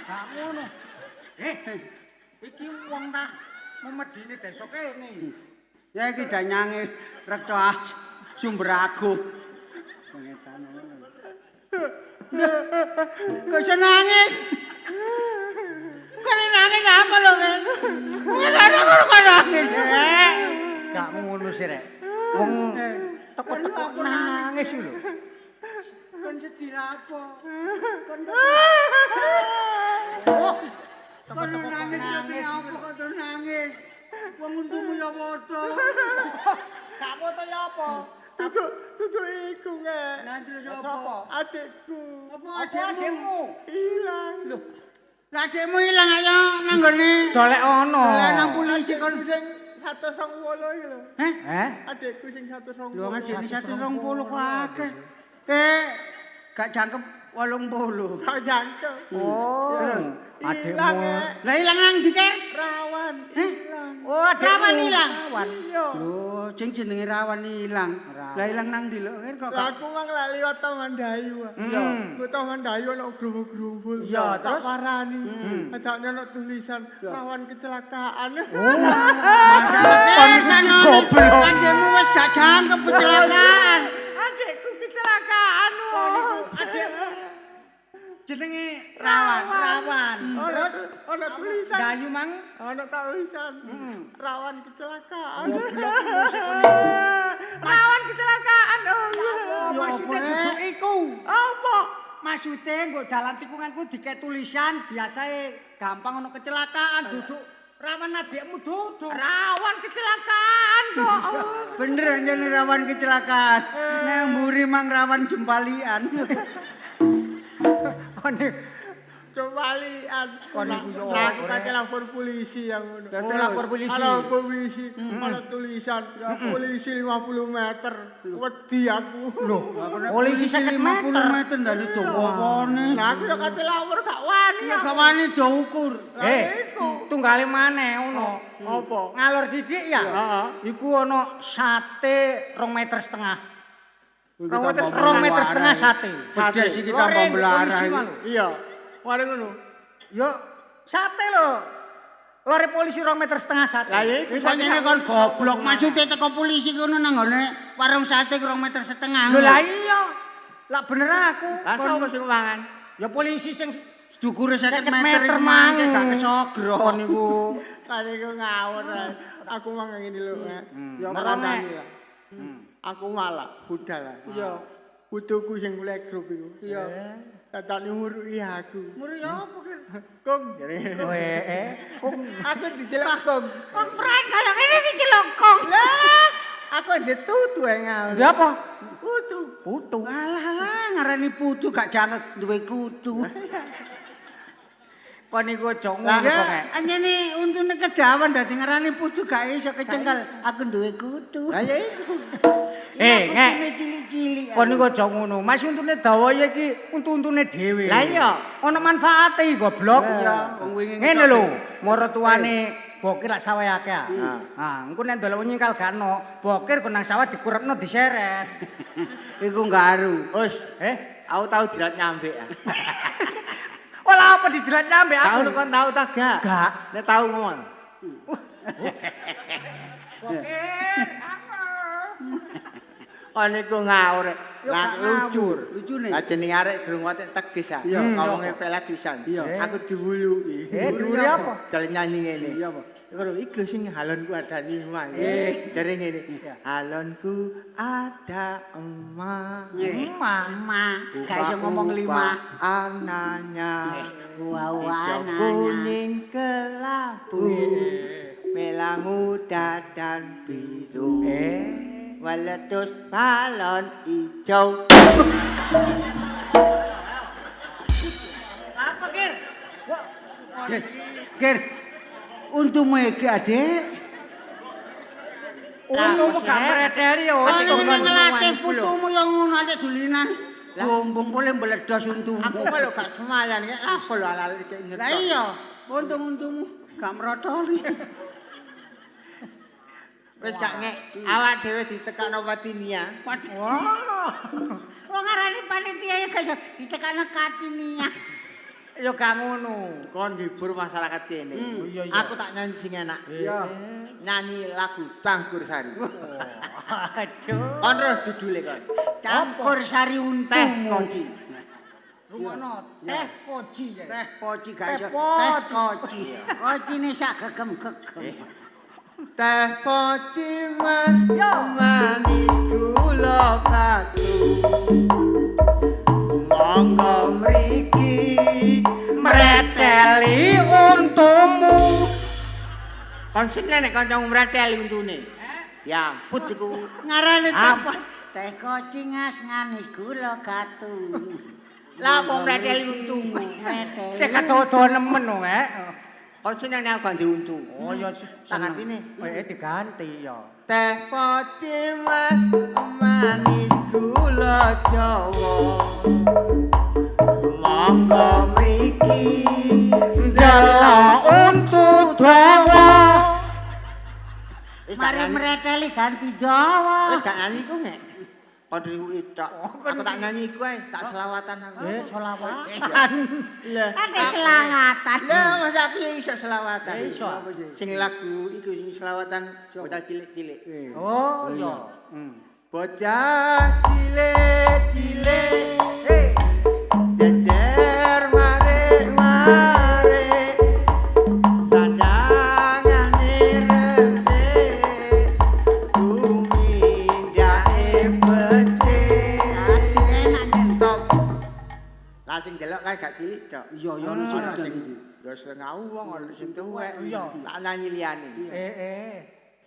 Gak ngono. Iki wong ta memedine desa kene. Ya iki danyange rekca Sumber Agung. Pengetan ngono. Kok iso nangis? Kok nangis apa lho, Ken? Ngono kok nangis, Rek. Gak ngono sih, Rek. Wong teko-teko nangis lho. Kon sedih apa? Kon Oh, kon nangis nangis apa kok terus nangis? Wong untumu ya foto. Gak foto ya apa? Duduk iku kek. Lah terus apa? Adikku. Apa Apa adikmu? adikmu? Ilang. Lho, Lah adikmu ilang ayo nang nggone. dolek ono. Dolek nang polisi kon. Sing 120 iki lho. Heh? Eh? Adikku sing 120. Lho adikne 120 kok akeh. Gak jangkep 80. Gak jangkep. Oh, Ilang adikmu. eh. Lah ilang nang ndi, Ker? Rawan Heh? ilang. Oh, adikmu. Rawan ilang. Rawan. Iya. Lho, sing jenenge rawan ilang. Lah ilang nang ndi lho, Ker kok Lah gak aku mang lak liwat Taman Dayu. Iya. Ku Taman Dayu ono grumbul-grumbul. Iya, Tak terus? parani. Adakne ono tulisan rawan kecelakaan. masalah Kon goblok. Kanjengmu wis gak jangkep kecelakaan. Adikku kecelakaan, Wos. Adikmu jenenge Rawan. Rawan. Terus ono tulisan. Dayu mang Ono tulisan. Rawan kecelakaan. Mas- Rawan kecelakaan. Oh. Ya apa, maksudnya Rek? duduk iku. Apa? Maksude nggo dalan tikunganku dikek tulisan biasae gampang ono kecelakaan duduk rawan adikmu duduk. Rawan kecelakaan kok. Bener anjene rawan kecelakaan. Nek mburi mang rawan jempalian. Kon Kembalian. Kon iku yo Lah aku apa, kate lapor polisi yang ngono. Lah, Oh, terus? lapor polisi. Halo polisi, ono tulisan polisi 50 meter. Wedi aku. Loh, polisi 50 50 meter. meter ndane dawa apane? Lah aku yo kate lapor gak wani. Ya gak wani do ukur. Lah Eh, iku. tunggale maneh ono. Apa? Ngalor didik ya. Heeh. Iku ono sate 2,5 meter. Rong meter 2,5 meter sate. Pedes iki tambah Lore, belarah polisi iki. malu. Iya. Mari ngono. Yo sate lho. Lore polisi 2,5 meter sate. Lah ya iku Iku pancene kon goblok. Maksude teko polisi kono nang ngone warung sate 2,5 meter. Lho lah iya. Lah bener aku. Lah sapa sing mangan? Ya polisi sing Dukure 50 50 meter meter iku mangke mang. gak kesogro niku. Kan iku ngawur. Aku mang ngene lho. Ya Tak kandhani lah. Aku malah budal. Iya. Putuku sing playgroup iku. Iya. Tatane nguruki aku. Muri apa ki? Kung. Kung Aku diceluk kung. Wong pran kaya ngene diceluk kong. Lah, aku ndek tutu ae ngawur. Dia apa? Putu. Putu. Alah alah ngarani putu gak jangkep duwe kutu. Kon niku aja ngono Ya, kok. Nek. anjene untune kejawan dadi ngarani putu gak iso kecengkel aku duwe kutu. Lah ya iku. Iya, Eh, Ngek. kutune cilik-cilik. Kon niku aja ngono. Mas untune dawa ya iki untu-untune dhewe. Lah iya. Ana manfaate iki goblok. Iya, wong wingi Ngene lho, maratuwane bokir lak sawah akeh. ah. Ah, engko nek ndelok nyingkal gak ono, bokir kon nang sawah dikurepno diseret. Iku garu. Wis, Eh, aku tau dilat nyambek. ah. olah apa didelat nyambe Tau aku? kon tau ta gak? Gak. Nek tau ngomong. Bokir, aku. Kon iku ngawur. Yo, Lah gak lucu. ngawur. Lucune. Lah jenenge arek gerung watek tegis ah. Iya. Ngomonge pelat pisan. Iya. Aku diwuluki. Eh, diwuluki apa? Jalan nyanyi ngene. Iya apa? Iku lho, iki lho sing halonku ada lima. Jare ngene. Halonku ada emak. Emak. Emak, gak iso ngomong lima. Ananya. Wah, Hijau ananya. kuning kelabu. Merah muda dan biru. Meletus balon hijau. Apa, Kir? Wah, Kir, Kir. Untumu iki, Adik. untumu gak mreteli ya. Kon untung ini kon ngelatih untungan iku lho. putumu yang ngono ate dulinan. Gombong boleh mbledos untumu. Aku kok lho gak semayan iki apa lho ala-ala iki nyetok. Lah iya, untung-untumu gak mrotoli. Wis gak ngek awak dhewe ditekakno patinia. Wah. Wong ngarani panitia ya gak iso ditekakno katinia. Ya gak ngono. Kon hibur masyarakat kene. Iya, iya. Aku tak nyanyi sing enak. Iya. Nyanyi lagu Bangkur Sari. Aduh. Kon terus judule kon. Campur sari Teh untumu. koci. Rungono, teh koji ya. Teh poci gak iso. Teh poci. Teh koci. Kocine sak gegem-gegem. Teh poci mas Yo. manis gula batu. Monggo mriki Mreteli untumu. Kon sing nek kancamu mreteli untune. Ya ampun iku. Ngarani teh Am. teh koci ngas nganis gula gatu. Lah apa mreteli untumu? Mreteli. Cek kadodo nemen no, Mek. Kon sing nek aku gak ndek untu. Oh ya Tak gantine. Diganti ya. Teh poci mas manis gula Jawa. Monggo mriki Ndelok untu dawa. Wis tak Mari nyanyi. mreteli ganti Jawa. Wis gak nyanyi iku nek. Kon niku ithok. Aku tak nyanyi iku ae, tak selawatan aku. Selawatan. Lah, Ada selawatan. Lah, masa aku ya iso selawatan. Ya iso. Sing lagu iku sing selawatan bocah cilik-cilik. Oh iya. Bocah cilik-cilik Hei. jejer mare-mare sandangane resik tumindake becik. Asik enak jen. Stop. Lah sing delok kan gak cilik tok. Iya, iya ono sing Ono ganti. sing ya setengah wong ono sing tuwek. Iya. Tak nyanyi liyane.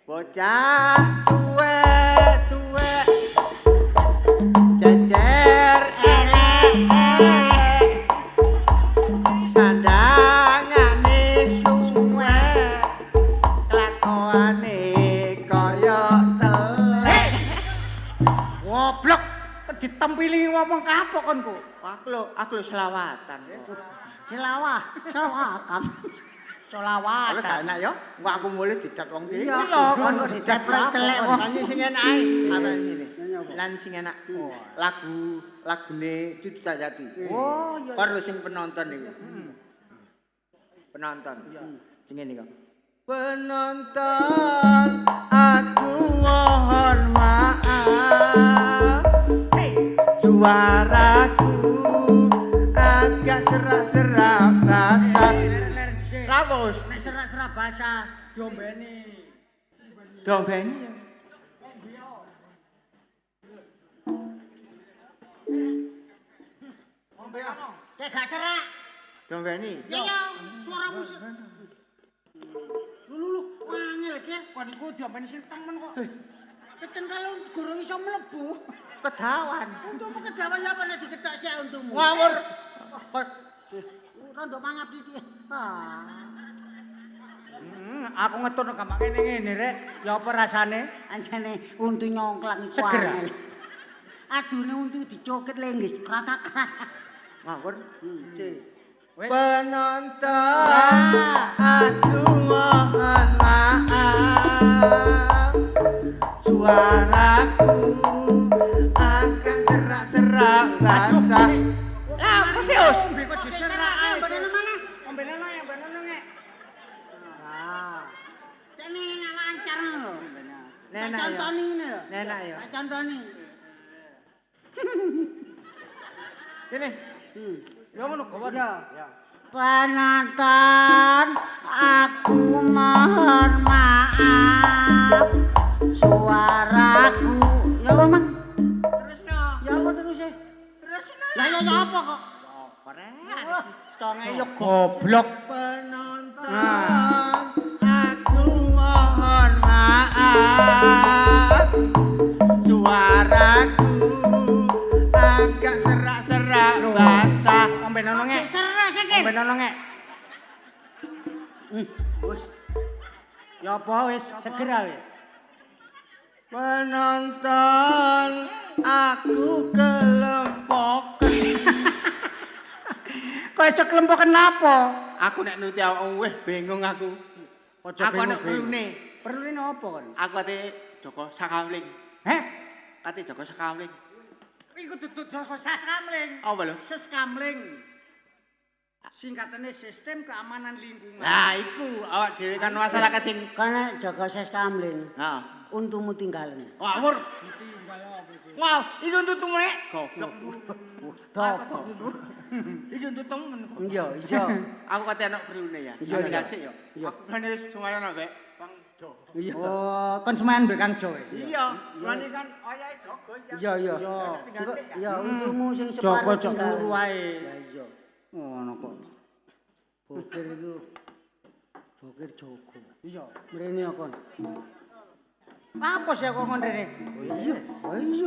Bocah tuwek-tuwek jejer elek-elek sandangane suwek kelakuane kaya telek. Goblok ditempili ngomong kapok kon ku. Aku lho selawatan kok. Selawah, selawatan. Selawatan. Kalau gak enak ya, engko aku mulih didat wong iki. Iya, Iya, kon kok dideplek telek wong. Nyanyi sing enak ae, apa ngene. Nyanyi apa? Nyanyi sing enak. Lagu lagune Cucu Cahyati. Oh iya. Kon lho sing penonton niku. Penonton. Sing ngene kok. Penonton, aku mohon maaf. Suaraku agak serak-serak basah. Rapos. Nek serak-serak basah diombeni. Diombeni ya. Ombe apa? Kayak gak serak. Diombeni. Ya ya, suaramu serak. Lho angel iki. Kon iku diombeni sing temen kok. Keteng kalau gurung iso mlebu. Kedawan. Untumu kedawan ya apa nek dikethok sik untumu. Ngawur. Rondo mangap titik. Ah. Aku ngeturno gampang ngene-ngene rek. Ya apa rasane? Anjane untu nyongklang iku angel. Adune untu dicokit lenggis kratak-kratak. Ngawur. Penonton, aku mohon maaf. Suaraku akan serak-serak basah. Lah, apa sih, Us? Ombe kok diserak ae. Ombene mana? Ombene ngek. Ah. Cene lancar ngono lho. Nenak Tak contoni ngene lho. Nenak ya. Tak contoni. Kene. Ya ngono gawa. Ya. Penonton, aku mohon maaf. Suaraku ya apa, Mang? Terusno. Ya apa terus e? Terusno. Lah ya ya apa kok? Apa rek? Tonge ya goblok. Penonton, aku mohon maaf. Suaraku agak serak-serak basah. Ombenono ngek. Serak sik. Ombenono ngek. Wis. Ya apa wis segera wis. Penonton, aku kelempoken. Kok iso kelempoken lapo? Aku nek nuruti awakmu wis bingung aku. Aja Aku ana perlune. Perlune apa kon? Aku ate Joko Sakamling. Heh? Ate Joko Sakamling. Iku duduk Joko Saskamling. Apa lho? Seskamling. Singkatane Sistem Keamanan Lingkungan. Lah iku awak dhewe kan masyarakat sing Kan jaga Seskamling. Heeh. Untumu tinggalen. Ngawur. Wah, iki untumu nek goblok. Goblok iku. Iki untu temen kok. Iya, iya. Aku kate anak perlune ya. Iya, Aku dikasih ya. Iya. Aku kan wis semayan ambek Kang Jo. Iya. Oh, kon semayan mbek Kang Jo. Iya, mulane kan oyahe Joko iki. Iya, iya. Tinggal sik ya. Ya untumu sing separo Joko jok tinggal. turu wae. Lah iya. Ngono kok. Bokir iku. Bokir Joko. Iya. Mrene ya kon. Apa sih aku kon rene? Oh iya, oh iya.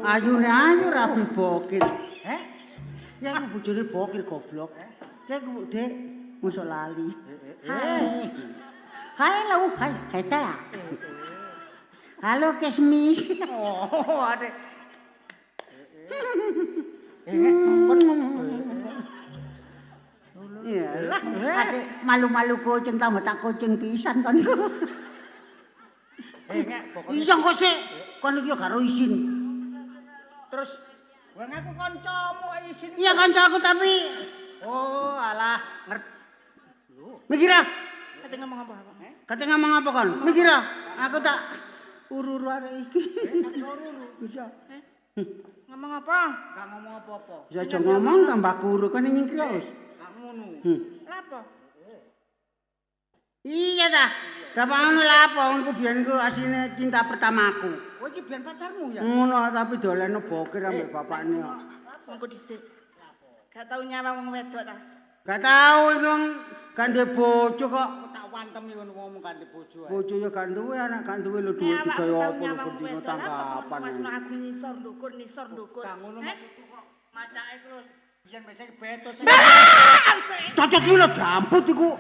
Ayune ayu rabi bokir. Heh? Ya iku bojone bokir goblok. Ya iku Dik, mosok lali. Hai. Hai lau, hai, hai ta. Halo Kismis. Oh, adek. Iyalah, adek malu-malu kucing tambah tak kucing pisan kon. Ngek, pokoknya Iya kok sik, kon iki gak ro isin. Terus wong aku kancamu isin. Iya kancaku tapi Oh, alah, ngerti. mikira. Kate ngomong apa apa? Kate ngomong apa kon? Mikira. Aku tak uru-uru arek iki. Bisa. Ngomong apa? Gak ngomong apa-apa. Bisa aja ngomong tambah kuru kan nyingkir wis. Gak ngono. Lapo? Iya ta. Dapat ngono lha apa wong iku biyen iku asline cinta pertamaku. Kowe iki biyen pacarmu ya? Ngono tapi doleno bokir ambek bapakne. Monggo dhisik. Gak tau nyawang wong wedok ta? Gak tau iku gak duwe bojo kok. Aku tak wantemi ngono ngomong gak duwe bojo ae. Bojo ya gak duwe, anak gak duwe lho duwe Nek awakmu digawe tau apa lho nyawang wong bendino wedok, lapo tanggapan. Masno aku nisor ndukur nisor ndukur. Gak ngono maksudku kok macake terus biyen wis beto sing. Cocok iki lho jamput iku.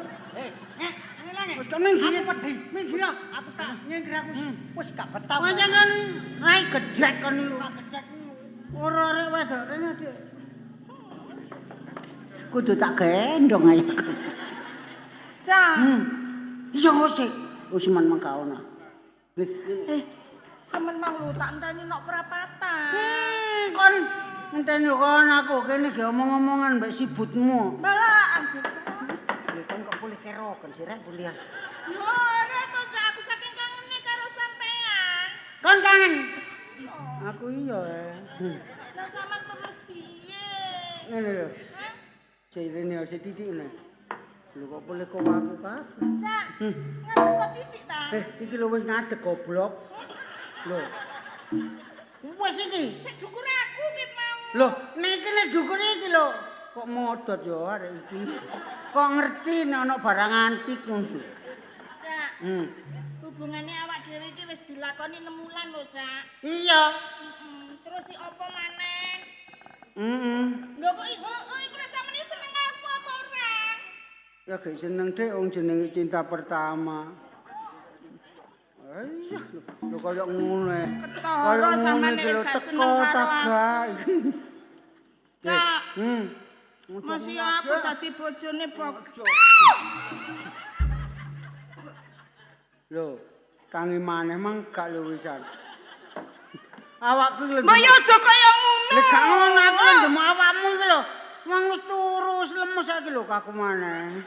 Ngek, ngene Wis kok minggir. Aku wedi. Minggir ya. Aku tak nyingkir aku wis gak betah. Pancen kan rai gedhek kon niku. Gak gedhek niku. Ora arek wedok rene Dik. Kudu tak gendong ae aku. Cak. Iya kok sik. Usman mang gak ono. Eh, semen mang lho tak enteni nok perapatan. Kon ngenteni kon aku kene ge omong-omongan mbek sibutmu. Balaan sih. Lho kon kok pulih keroken sih rek pulih. Lho ora to, Cak, aku saking kangene karo sampean. Kon kangen. Aku iya. Lah sampean terus piye? Ngene lho. Hah? Jarene ya sithik ngene. Lho kok pulih kok aku kabeh. Cak, ngadeg kok titik ta? Iki lho wis ngadeg goblok. Lho. Wis iki. Sik dukur aku ki mau. Lho, niki nek dukur iki lho. Kok modot yo arek iki. Kok ngerti nek ana barang antik ngono. Cak, hubungane awak dhewe iki wis dilakoni 6 wulan lho, Cak. Iya. Terus si apa maneh? Heeh. Lho kok heeh iku lek sampeyan seneng aku apa ora? Ya gak seneng Dik wong jenenge cinta pertama. Iya, lho kaya ngono e. Ketara sampeyan iki lho nek gak teko seneng karo ta aku. gak. Cak, masih aku dadi bojone bok. Lho, tangi maneh mang gak lho wisan. Awakku lho. Mbok yo aja kaya ngono. Lha gak ngono aku lho ndemok awakmu iki lho. Wong wis turu wis lemes saiki lho aku maneh.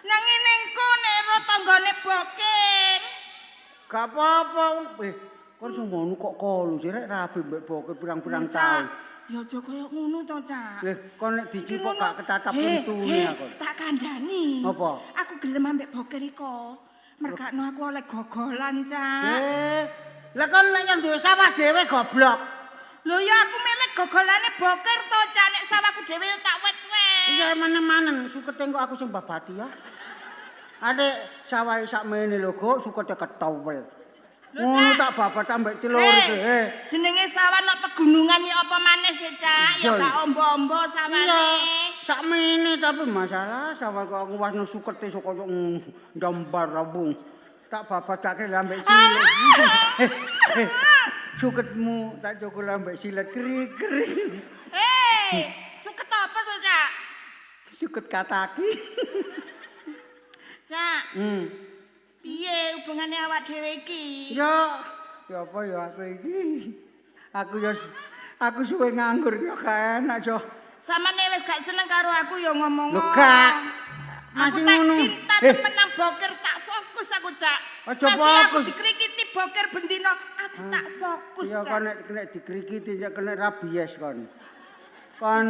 Nang ngene engko nek ero tanggane bokir. Gak apa-apa. Kon semono kok kolu sih rek rabi mbek bokir pirang-pirang taun. Ya aja kaya ngono to, Cak. Lha kon nek dicipok gak ketatap untune aku. Tak kandhani. Apa? Aku gelem ambek bokir iko. Mergakno aku oleh gogolan, Cak. Lah kon lek yang duwe sawah dhewe goblok. Lho ya aku milih gogolane bokir to, Cak. Nek sawahku dhewe ya tak wet-wet. Iya manen-manen sukete kok aku sing babati ya. Adek sawahe sakmene lho, Gok, sukete ketowel. Ngono tak babat ambek celur iki. Jenenge sawah nok pegunungan ya apa maneh sih, Cak? Ya gak ombo-ombo sawane. Iya. Sakmene tapi masalah sawah kok aku wasno sukete sok koyo ndambar rabung. Tak babatake ambek silet. Suketmu tak cukul ambek silet krik-krik. Suket apa to, Cak? Suket kataki. Cak. Piye hubungane awak dhewe iki? Ya, ya apa ya aku iki? Aku suwe nganggur ya gak enak, so. Samane wis gak seneng karo aku ya ngomong. Lho gak. Masih ngono. Aku tak cinta temen nang bokir tak fokus aku, Cak. Aja Masih aku fokus. dikrikiti bokir bendino, aku tak fokus, Ya Cak. kon nek kena dikrikiti ya kena rabies kon. Kon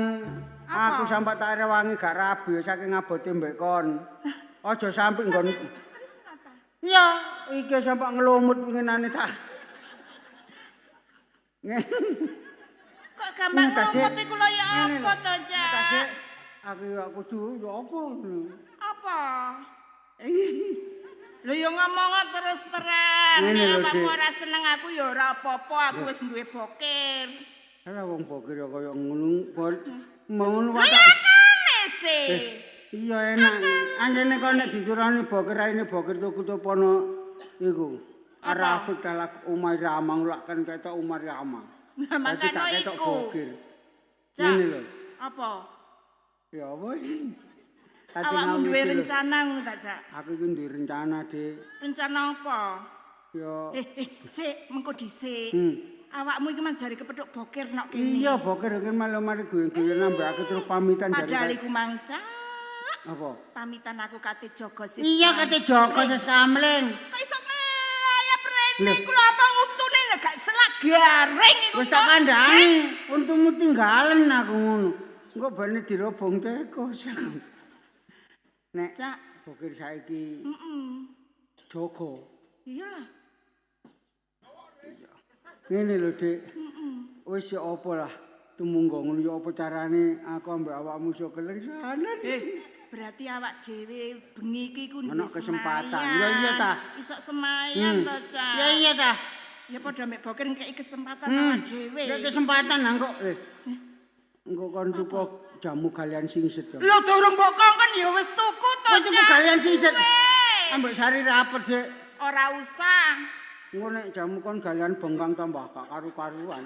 aku sampe tak rewangi gak rabi saking abote mbek kon. Aja sampe nggon. Iya, iki sampe nglumut winginane tak. Kok gampang nglumut iku lho ya apa to, Cak? Aku ya kudu ya apa ngono. Apa? Lho ya ngomong terus terang. Nek awakmu ora seneng aku ya ora apa-apa, aku wis duwe bokir. Lah wong bokir ya kaya ngono, ngono wae. Lho ya akale sih. Iya enak. Anjene kok nek diturani bokir raine bokir tuku topono iku. Arafik talak Umar Rama lak kan ketok Umar Rama. Lah makane iku. Ngene lho. Apa? Ya apa iki? Awakmu duwe rencana ngono ta, Cak? Aku iki duwe rencana, Dik. Rencana apa? Ya. Sik, mengko dhisik. Awakmu iki man jare kepethuk bokir nok kene. Iya, bokir iki malah mari guyon-guyon ambek aku terus pamitan jare. Padahal iku mang, Cak. Apa? Pamitan aku kate jaga sis. Iya, kate jaga sis kamling. Kok iso nglayap rene iku lho apa untune lho gak selak garing iku. Wis tak kandhani, untumu tinggalen aku ngono. Engko bane dirobong tikus aku. Nek Cak, bokir saiki jaga. Iya lah. Ngene lho, Dik. Wis ya apa lah. Tumunggo ngono ya apa carane aku ambek awakmu iso kelengsanan. Berarti awak dhewe bengi iki ku Ono kesempatan. Ya iya ta. Iso semayan to, Cak. Ya iya ta. Ya padha ambek bokir ngekeki kesempatan awak dhewe. Nek kesempatan nang kok. Engko kon tuku jamu galian singset. Lho durung mbok kongkon ya wis tuku to, Cak. Tuku galian singset. Ambek sari rapet, Dik. Ora usah. Engko nek jamu kon galian bengkang tambah gak karu-karuan.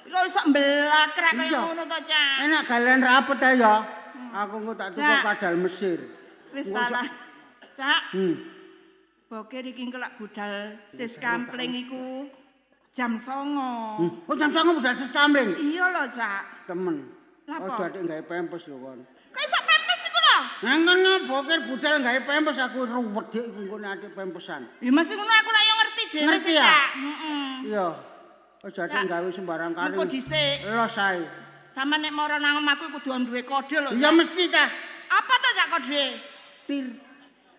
Kok iso mblakrak kaya ngono to, Cak. Enak galian rapet ae ya. Aku engko tak tuku kadal Mesir. Wis ta lah. Cak. Bokir iki engko lak budal sis kampling iku jam 09.00. Oh jam 09.00 budal sis kampling? Iya lho, Cak. Temen. Aja atik gawe pempes lho kon. Kok iso pempes iku lho Nang kono bokir budal gawe pempes aku ruwet dik iku engko nek atik pempesan. Ya mesti ngono aku lak yo ngerti dhewe Ngerti sih, ya? Cak. Heeh. Iya. Aja atik Cak. gawe sembarang kali. Engko dhisik. Los ae. Sama nek mara nang omahku kudu duwe kode lho. Iya Cak. mesti ta. Apa to Cak kode? Tir.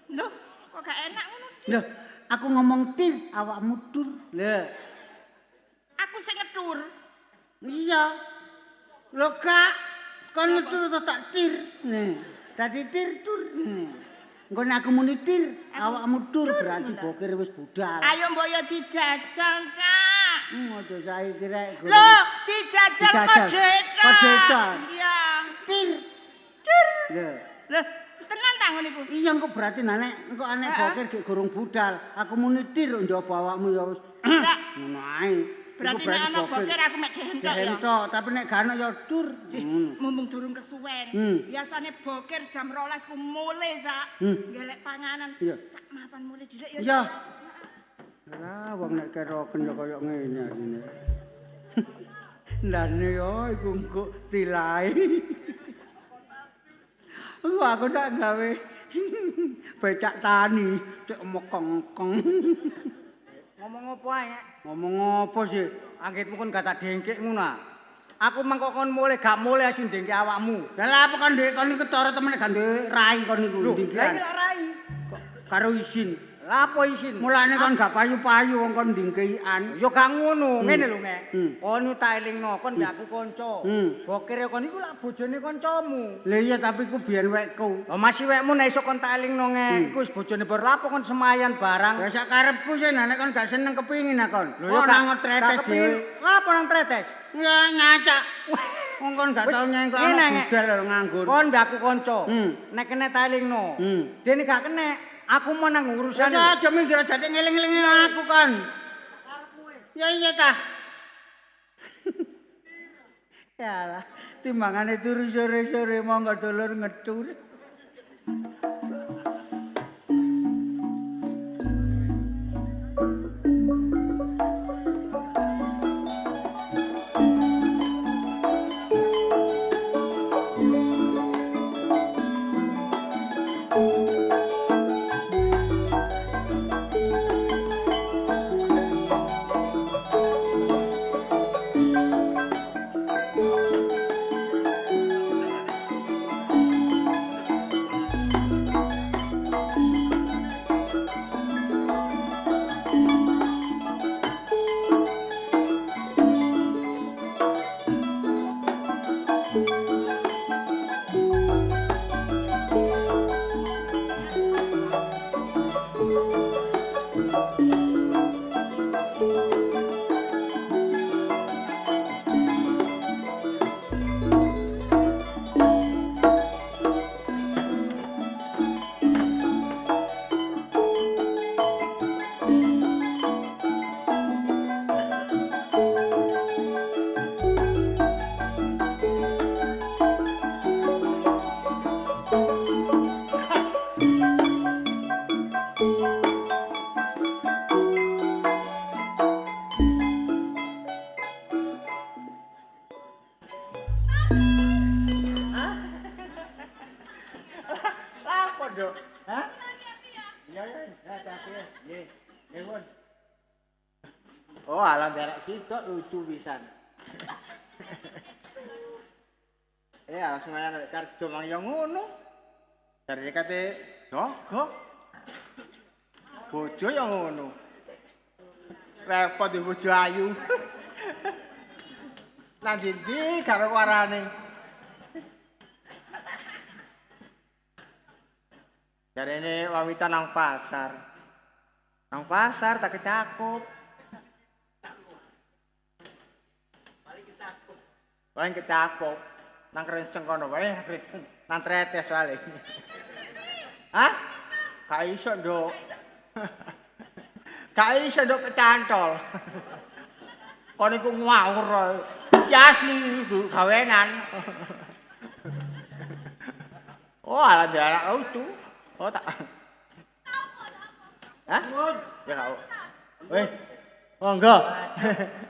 Lho, kok gak enak ngono? Lho, aku ngomong tir, awakmu tur. Lho. Aku sing ngetur. Iya. Lho gak kon ngetur to tak tir. Nih, dadi tir tur. Nih. Engko nek aku muni tir, awakmu tur berarti bokir wis budal. Ayo mbok yo dijajal, Cak. Aja saiki rek. Lho, dijajal Dijajal. kode tok. Kode tok. Iya. Tir. Tur. Lho. Lho, tenan ta ngono iku? Iya engko berarti nek engko anek Heeh. bokir gek gorong budal, aku muni tir njaba awakmu ya wis. Cak. Ngono ae. Iku Berarti nek ana bokir aku mek dehentok ya. Dehentok, tapi nek gak ana ya tur. Ngono. Mumpung durung kesuwen. Hmm. Biasane bokir jam 12 ku mule, Cak. Golek panganan. Iya. Tak mapan mule dhisik ya. Iya. Cak. Lah wong nek keroken ya kaya ngene arine. Ndane yo iku engko tilai. Engko aku tak gawe becak tani cek mekongkong. Ngomong apa ae? Ngek? Ngomong apa sih? Anggitmu kon gak tak dengkek ngono ah. Aku mangko kon mulih gak mulih sing dengkek awakmu. Lah lha apa kon ndek kon iku ketara temen gak ndek rai kon niku Lho, lah ndingkian. iki lak rai. Karo isin. Lah apa isin? Mulane kon gak payu-payu wong kon ndingkian. Ya gak ngono, ngene lho Ngek. Hmm. Kon tak elingno, kon mbek aku kanca. Hmm. Bokire kon iku lak bojone kancamu. Lah iya tapi ku biyen wekku. Lah masih wekmu nek iso kon tak elingno Ngek, iku wis bojone bar lapo kon semayan barang. Ya sak karepku sih nek kon gak seneng kepingin ah kon. Lho ya Kok nang tretes dhewe. Lapo nang tretes? Ya ngacak. Wong kon gak Wis, tau nyengklok ngene, Ngek. budal lho nganggur. Kon mbek aku kanca. Hmm. Nek kena tak elingno. Hmm. Dene gak kena, aku mau nang urusan. Wis aja minggir aja ngeling-eling aku kon. Ya iya tah. Yalah, timbangane turu sore-sore monggo dulur ngetur. Apa, Nduk? Hah? Iya, iya, hati-hati ya. Nggih. Nggih, Pun. Oh, alah derek sitok lucu pisan. Alah semuanya nek karjo mang yo ngono. Jarene kate jogo. Bojo yo ngono. Repot di bojo ayu. Nang ndi karo warane. Jarene wanita nang pasar. Nang pasar tak kecakup. Paling kecakup. Nang kreseng kono wae, kreseng. Nang tretes wae. Hah? Gak iso, Nduk. Gak iso, Nduk, kecantol. Kon iku ngawur. Iki asli gawenan. Oh, ala anak lucu. Oh, tak. Hah? Ya kau. Weh. Monggo.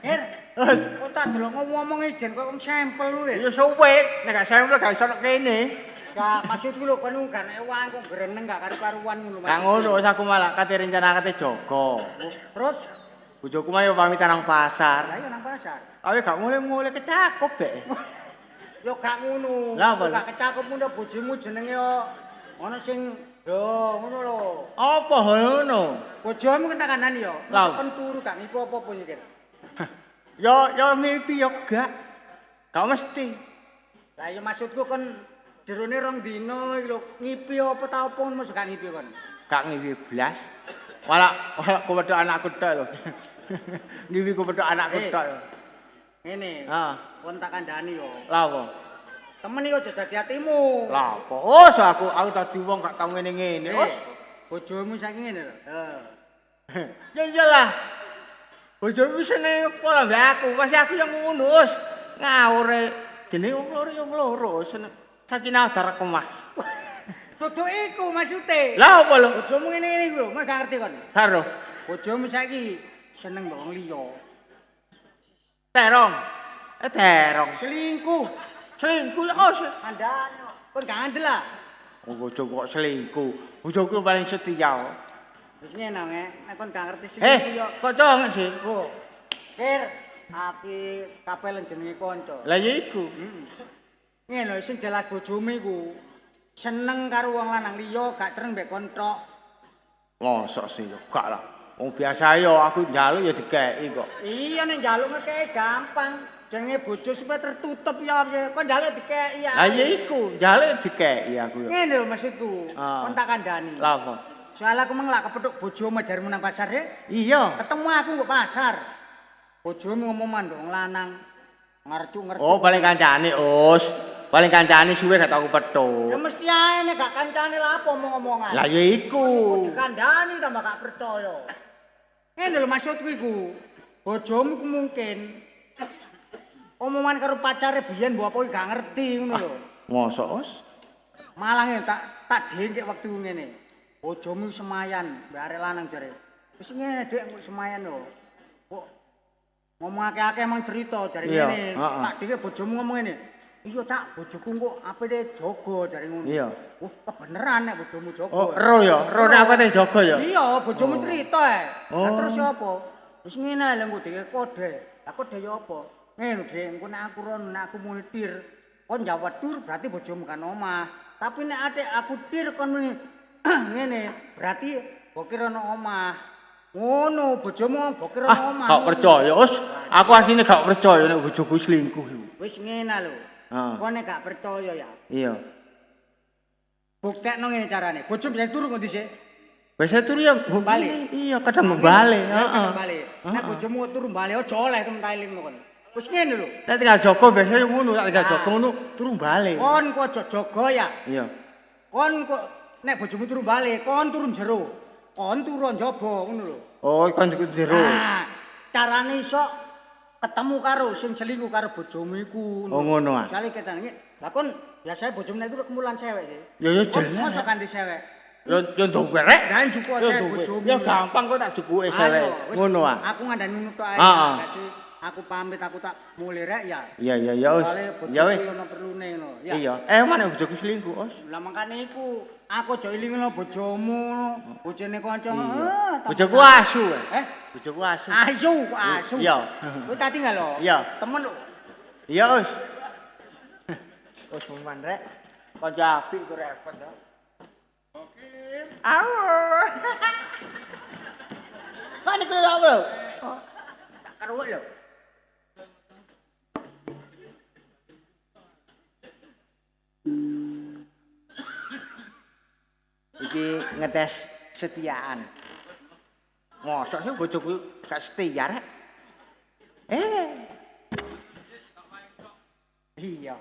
Ir, Wes. kok tak delok ngomong ijen koyo wong sampel lho. Ya suwe, nek gak sampel gak iso nek kene. Gak maksudku lho kon gak nek wong kok greneng gak karu-karuan ngono Gak ngono wis aku malah kate rencana kate jaga. Terus bojoku mah yo pamitan nang pasar. Lah iya nang pasar. Tapi gak mulai-mulai kecakup dek. Yo gak ngono. Lah apa? Gak kecakup ngono bojomu jenenge yo ana sing yo ngono lho. Apa ngono? Bojomu kan tak kandhani yo. Lah. Kon turu gak ngipi apa-apa iki. Yo yo ngipi yo gak. Gak mesti. Lah iya maksudku kon jerone rong dina iki lho ngipi apa ta apa ngono gak ngipi kon. Gak ngipi blas. Malah kepethuk anakku tok lho. Ngipi kepethuk anakku tok. Ngene. Heeh. Kon tak kandhani yo. Lah apa? Temen iki aja dadi atimu. Lah apa? Oh, so aku dadi wong gak tau ngene-ngene. Oh. Bojomu saiki ngene lho. Heeh. Ya iyalah. Bojomu seneng pola mbek aku, pasti aku yang ngono wis. Ngawure jenenge wong loro ya wong loro seneng. Sakinah darah kemah. Duduk iku maksude. Lah apa lho? Bojomu ngene-ngene iku lho, gak ngerti kon. Karo. Bojomu saiki seneng mbok wong liya. Terong. Terong. Selingkuh. Selingkuh ya os. Kandhane kok. Kon gak ngandel lah. Oh, bojoku kok selingkuh. Bojoku paling setia. Wis ngene nek kon gak ngerti selingkuh ya. Kok congek sih? Oh. Kir, aku kabeh jenenge kanca. Lah ya iku. Ngene lho sing jelas bojomu iku seneng karo wong lanang liya gak treng mbek kon tok. Mosok sih yo gak lah. Wong biasa yo aku njaluk ya dikeki kok. Iya nek njaluk ngekeki gampang. Jenenge bojo supaya tertutup ya kon njaluk dikeki ya. Lah ya iku, njaluk dikeki aku yo. Ngene lho maksudku. Kon tak kandhani. Lah apa? Soale aku meng lak kepethuk bojomu jarmu nang pasar e. Iya. Ketemu aku kok pasar. Bojomu ngomong mandok wong lanang. Ngercu-ngercu. Oh, paling kancane, Us. Paling kancane suwe gak tau kepethuk. Ya mesti ae nek gak kancane lha apa omong-omongan. Lah ya iku. Dikandani tambah gak percaya. Ngene lho maksudku iku. Bojomu ku mungkin omongan karo pacare biyen mbok apa gak ngerti ngono lho. Mosok, Us? Malah ngene tak dengkek wektu ngene. Bojomu semayan mbek arek lanang jare. Wis ngene Dik kok semayan lho. Kok ngomong akeh-akeh emang cerita jare ngene. Tak dengkek bojomu ngomong ngene. Iya Cak, bojoku kok apene jaga jare ngono. Iya. Wah, kebeneran nek bojomu jaga. Oh, ero ya, ero nek aku ate jaga ya. Iya, bojomu cerita ae. Lah Oh. terus ya apa? Wis ngene lho engko dhek kode. Lah kode ya apa? Ngene Dik, engko nek aku rono nek aku muni tir, kon jawab tur berarti bojomu kan omah. Tapi nek atik aku tir kon muni ngene, berarti bokir ana omah. Ngono, bojomu bokir ana omah. Gak percaya, Us. Aku asline gak percaya nek bojoku selingkuh iku. Wis ngene lho. Kon nek gak percaya ya. Iya. Buktekno ngene carane. Bojomu bisa turu kok dhisik. Biasa turu ya Balik. Iya, kadang balik, heeh. Balik. Nek bojomu turu balik aja oleh temen ta eling kon. Wis ngene lho. Nek tinggal jaga biasa yo ngono, nek tinggal jaga ngono turu balik. Kon kok aja jaga ya. Iya. Kon kok nek bojomu turu balik, kon turu jero. Kon turu njaba ngono lho. Oh, kon turu jero. Nah, carane iso ketemu karo sing selingkuh karo bojomu iku. Oh, ngono ah. Misale ketane, lah kon biasane bojomu nek turu kemulan sewek sih. Ya ya jelas. Mosok ganti sewek. Yo yo nduwe rek. Lah njuku sewek bojomu. Ya gampang kok tak jukuke sewek. Ngono ah. Aku ngandani ngono tok ae. Aku pamit aku tak mulih rek ya. Iya iya ya wis. Ya wis. Ono perlune ngono. Ya. Iya. Mana bojoku selingkuh, Os? Lah mangkane iku aku aja ilingno bojomu, bojone kanca. Bojoku asu. Eh? Bojoku asu. Asu, asu. Iya. Kowe tak tinggal lho. Iya. Temen lho. Iya, Os. Os muman rek. Kanca apik ku repot to. Oke. Awo. Kan iku lho apa lho? Tak keruwek lho. Iki ngetes setiaan. Mosok sih bojoku gak setia rek. Iya.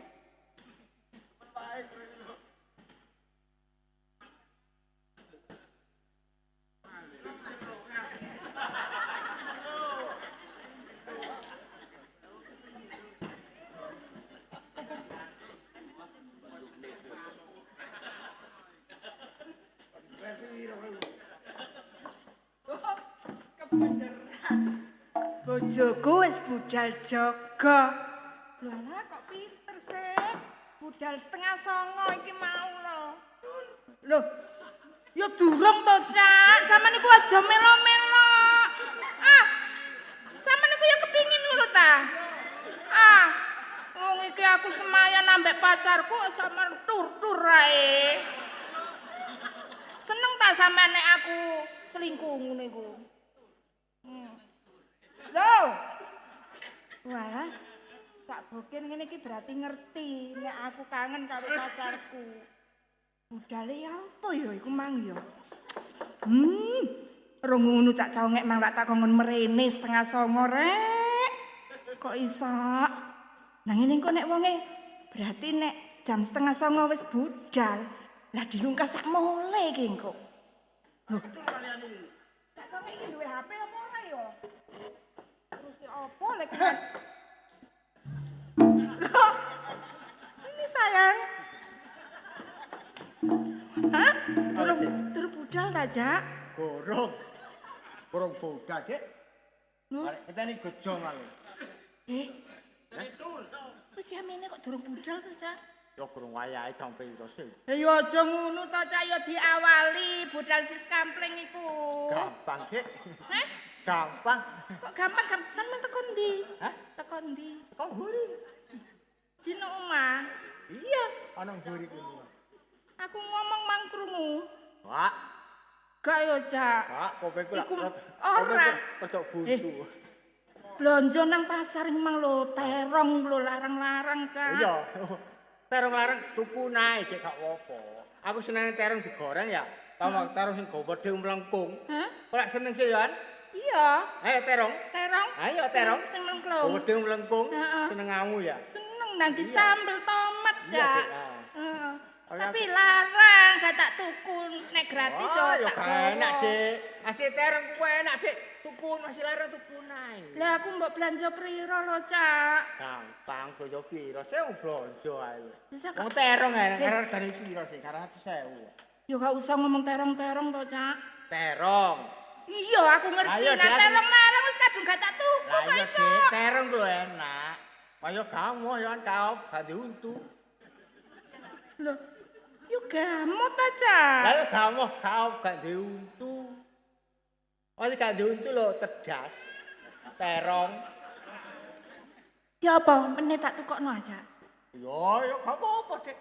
Kebeneran. Bojoku wis budal jaga. Lho alah kok pinter sih. Budal 8:30 iki mau lho. Lho. Ya durung to, Cak. Sampeyan niku aja melo-melo. Ah. Sampeyan niku ya kepingin ngono ta? Ah. Wong iki aku semayan ambek pacarku sampean tur-tur ae. Seneng ta sampean nek aku selingkuh ngono iku? Lho. Walah. Cak Bokir ngene iki berarti ngerti nek aku kangen karo pacarku. Budale ya apa ya iku mang ya? Rong ngono Cak Congek mang lak tak kongkon mrene 8:30 rek. Kok iso? Nah ngene engko nek wonge berarti nek jam 8:30 wis budal. Lah dilungkas sak mole iki engko. Lho. Cak Congek iki duwe HP apa ora ya? Terus ya apa lek Loh, sini sayang. Hah? Durung budal ta, Cak? Gorong. Gorong budal, Dik. Lho? Arek kita ini gejong aku. Wis yamene kok durung budal to, Cak? Ya gorong wayahe jam piro sih? Ya aja ngono to, Cak, ya diawali budal sis kampling iku. Gampang, Dik. Hah? Gampang. Kok gampang? Sampeyan teko ndi? Hah? Teko ndi? Teko mburi. Jino omah. Iya, ana mburi kuwi. Aku ngomong mang krungu. Wak. Gak ya, Cak. Gak, kopengku lak. Iku ora. Rada buntu. Blonjo nang pasar mang lho, terong lho larang-larang, Cak. Iya. Terong larang tuku nae gek gak apa-apa. Aku seneng terong digoreng ya. Tambah terong sing gede mlengkung. Hah? Kok lak seneng sih, Yon? Iya. Ayo terong. Terong. Ayo terong. Sing mlengkung. Gede mlengkung. Heeh. Senengamu ya. Seneng nanti sambel tomat, Iya, Cak. Dek, ah. Heeh. Oke, Tapi larang gak tak tuku nek gratis Oh, yo ya tak gak gawa. enak, Dik. Asli terong kuwi enak, Dik. Tuku masih larang tuku nae. Lah aku mbok belanja piro lho, Cak? Gampang blonjo piro? Sing blonjo ae. Bisa Wong terong ae regane piro sih? 100.000. Ya gak usah ngomong terong-terong to, Cak. Terong. Iya, aku ngerti. Lah, iya, Lah Dek, terong larang wis kadung gak tak tuku Lah kok iya, iso. Dik, terong ku enak. Kaya gamoh ya kan gak diuntu. Lho, yo gamot ta, Cak. Lah ya gamoh gak diuntu. Oh, gak diuntu lho tedas. Terong. Ya apa meneh tak tukokno aja. Yo, yo gak apa-apa, Dik.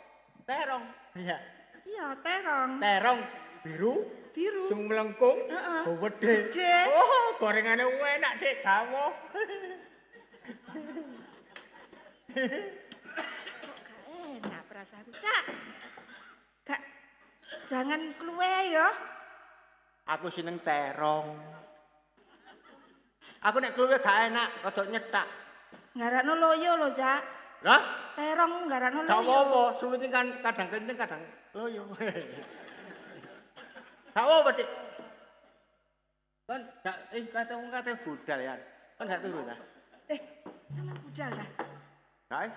Terong. Iya. Iya, terong. Terong biru, Biru. sing mlengkung, Heeh. gede. Gede. Oh, gorengane enak, Dik, gamoh. Kok gak enak perasaanku, Cak. Gak jangan kluwe ya. Aku seneng terong. Aku nek kluwe gak enak, rada nyetak. Nggarakno loyo lho, Cak. Lah, Terong nggarakno loyo. gak apa-apa, suwiti kan kadang kenceng kadang loyo. Gak apa-apa, Dik. Kon gak kate wong kate budal ya. Kon gak turu ta? Sampeyan budal ta? Guys.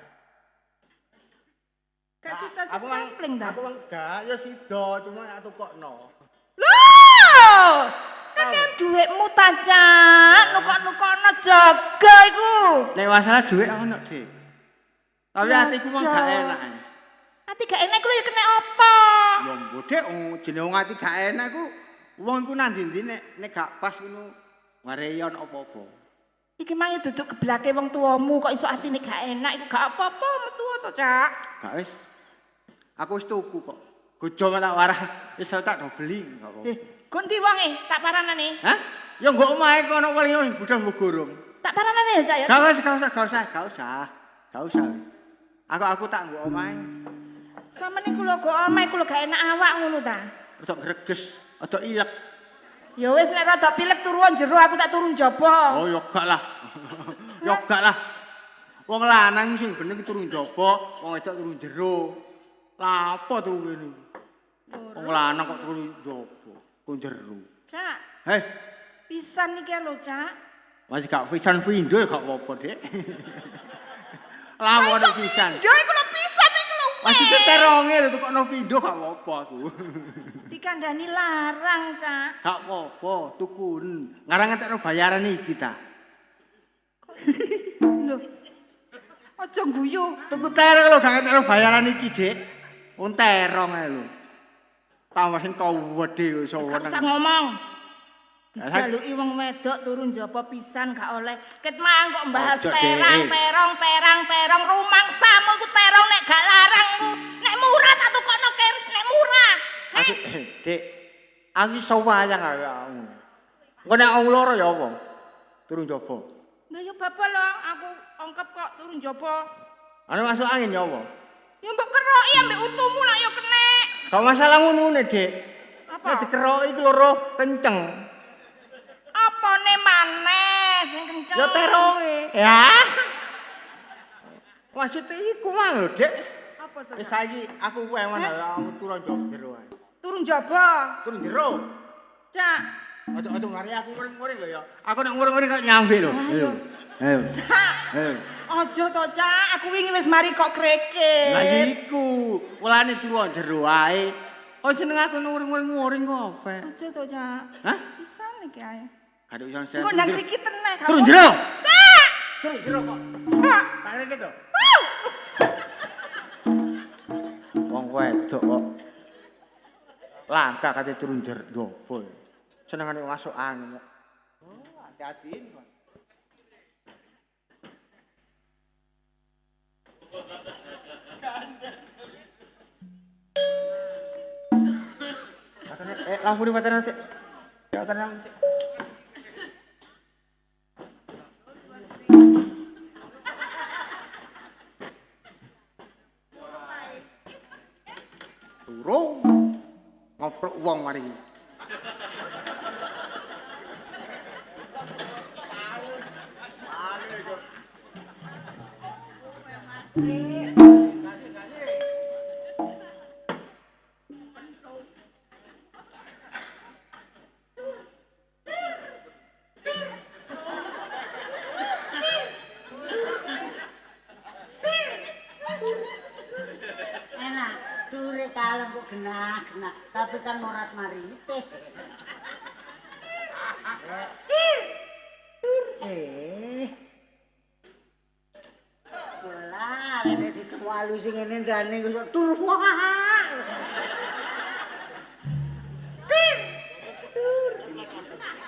Gak sida sekampling ta? Aku mang gak ya sida, cuma tak tukokno. Lho! Kakean dhuwitmu ta, Cak. Nukok-nukokno jaga iku. Nek masalah dhuwit ono, Dik. Tapi Lah, atiku mang gak Cak. enak. Ati gak enak iku lho ya kena apa? Ya mbok Dik, jenenge wong ati gak enak iku wong iku nang ndi-ndi nek gak pas ngono wareyon apa-apa. Iki mang ya duduk geblake wong tuamu kok iso atine gak enak iku gak apa-apa metu to, Cak. Gak wis. Aku wis tuku kok. Gojo tak warah wis tak do beli gak apa-apa. Nggo ndi wonge? Tak paranane. Hah? Ya nggo omahe kono paling budal mbok gorong. Tak paranane ya, Cak ya. Gak usah, gak usah, gak usah, gak usah. Gak usah. Aku tak nggo omahe. Sampeyan iku lho go omahe iku lho gak enak awak ngono ta. Rada greges, rada ilek. Ya wis nek rada pilek turuan jero aku tak turun jaba. Oh ya gak lah. Ya gak lah. Wong lanang sing bener turu njaba, wong wedok turu jero. Lah apa turu ngene? Wong lanang kok turu njaba, kok jero. Cak, Hei, pisan iki lho, Cak. masih gak pisan pindho ya gak apa-apa, Dik. Lah ono pisan. Pindho iku lho pisan iku lho. Masih teronge lho tukokno pindho gak apa-apa aku. Dikandani larang, Cak. Gak apa-apa, tukun. Ngarang ngentekno bayaran iki ta. Lho. Aja guyu. Tuku terong lho gak entek bayaran iki, Dik. Wong terong ae lho. Tambah sing kawedhe iso Wis gak weneng. usah ngomong. Dijaluki wong wedok turu njaba pisan gak oleh. Ket mang kok mbahas terang, terong, terang, terong rumangsamu iku terong nek gak larang iku. Nek murah tak tukokno ker, nek murah. Aku, Dik, aku iso wayang aku. Engko nek wong loro ya apa? Turu njaba. Lha ya bapak lho, aku ongkep kok turu njaba. Ana masuk angin ya apa? Ya mbok keroki ambek utumu lak ya kenek. Gak masalah ngono Dik. Apa? Nek dikeroki iku loro kenceng. Apane maneh sing kenceng? Ya teronge. Ya. Maksudnya iku mang lho, Dik. Apa to? Wis saiki aku ewan aku turu njaba ae. Turu njaba. Turu jero. Cak. Ojo-ojo ngari aku nguring-nguring lho ya. Aku nek nguring-nguring kok nyambi lho. Ayo. Ayo. Cak. Ayo. Aja to, Cak. Aku wingi wis mari kok kreket. Lah ya iku, mulane turu jero ae. Kok jeneng aku nguring-nguring kok apa? Aja to, Cak. Hah? Pisan iki ae. Gak ada urusan. Engko ndang krikiten neh. Turu jero. Cak. Turu jero kok. Cak. Tak krikit to. Wong wedok kok. Langka kate turu jero. Senengane masuk angin kok. Oh, hati-hatiin kok. Lampu di patene sik. Ya tenang sik. Turu. Ngoprok wong mari iki. Enak, dure kalem kok genah-genah, tapi kan morat marite. Lah, nek ditemu alus sing ngene ndane kok tur. Tur.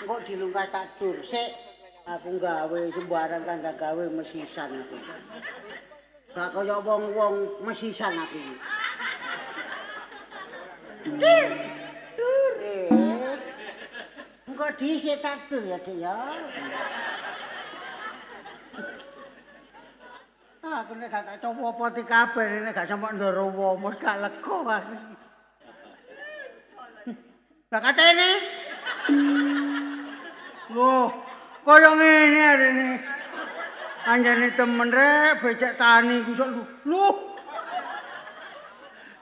Kok dilungkas tak tur sik. Aku gawe sembarang tanda gawe mesisan aku. Gak kaya wong-wong mesisan aku iki. Tur. Tur. Engko dhisik tak tur ya, Dik ya. Aku nek gak tak copo-poti kabeh nek gak sampe ndoro wong gak lega aku. Lah katene. Loh, kaya ngene arene. Anjane temen rek becek tani ku sok lho.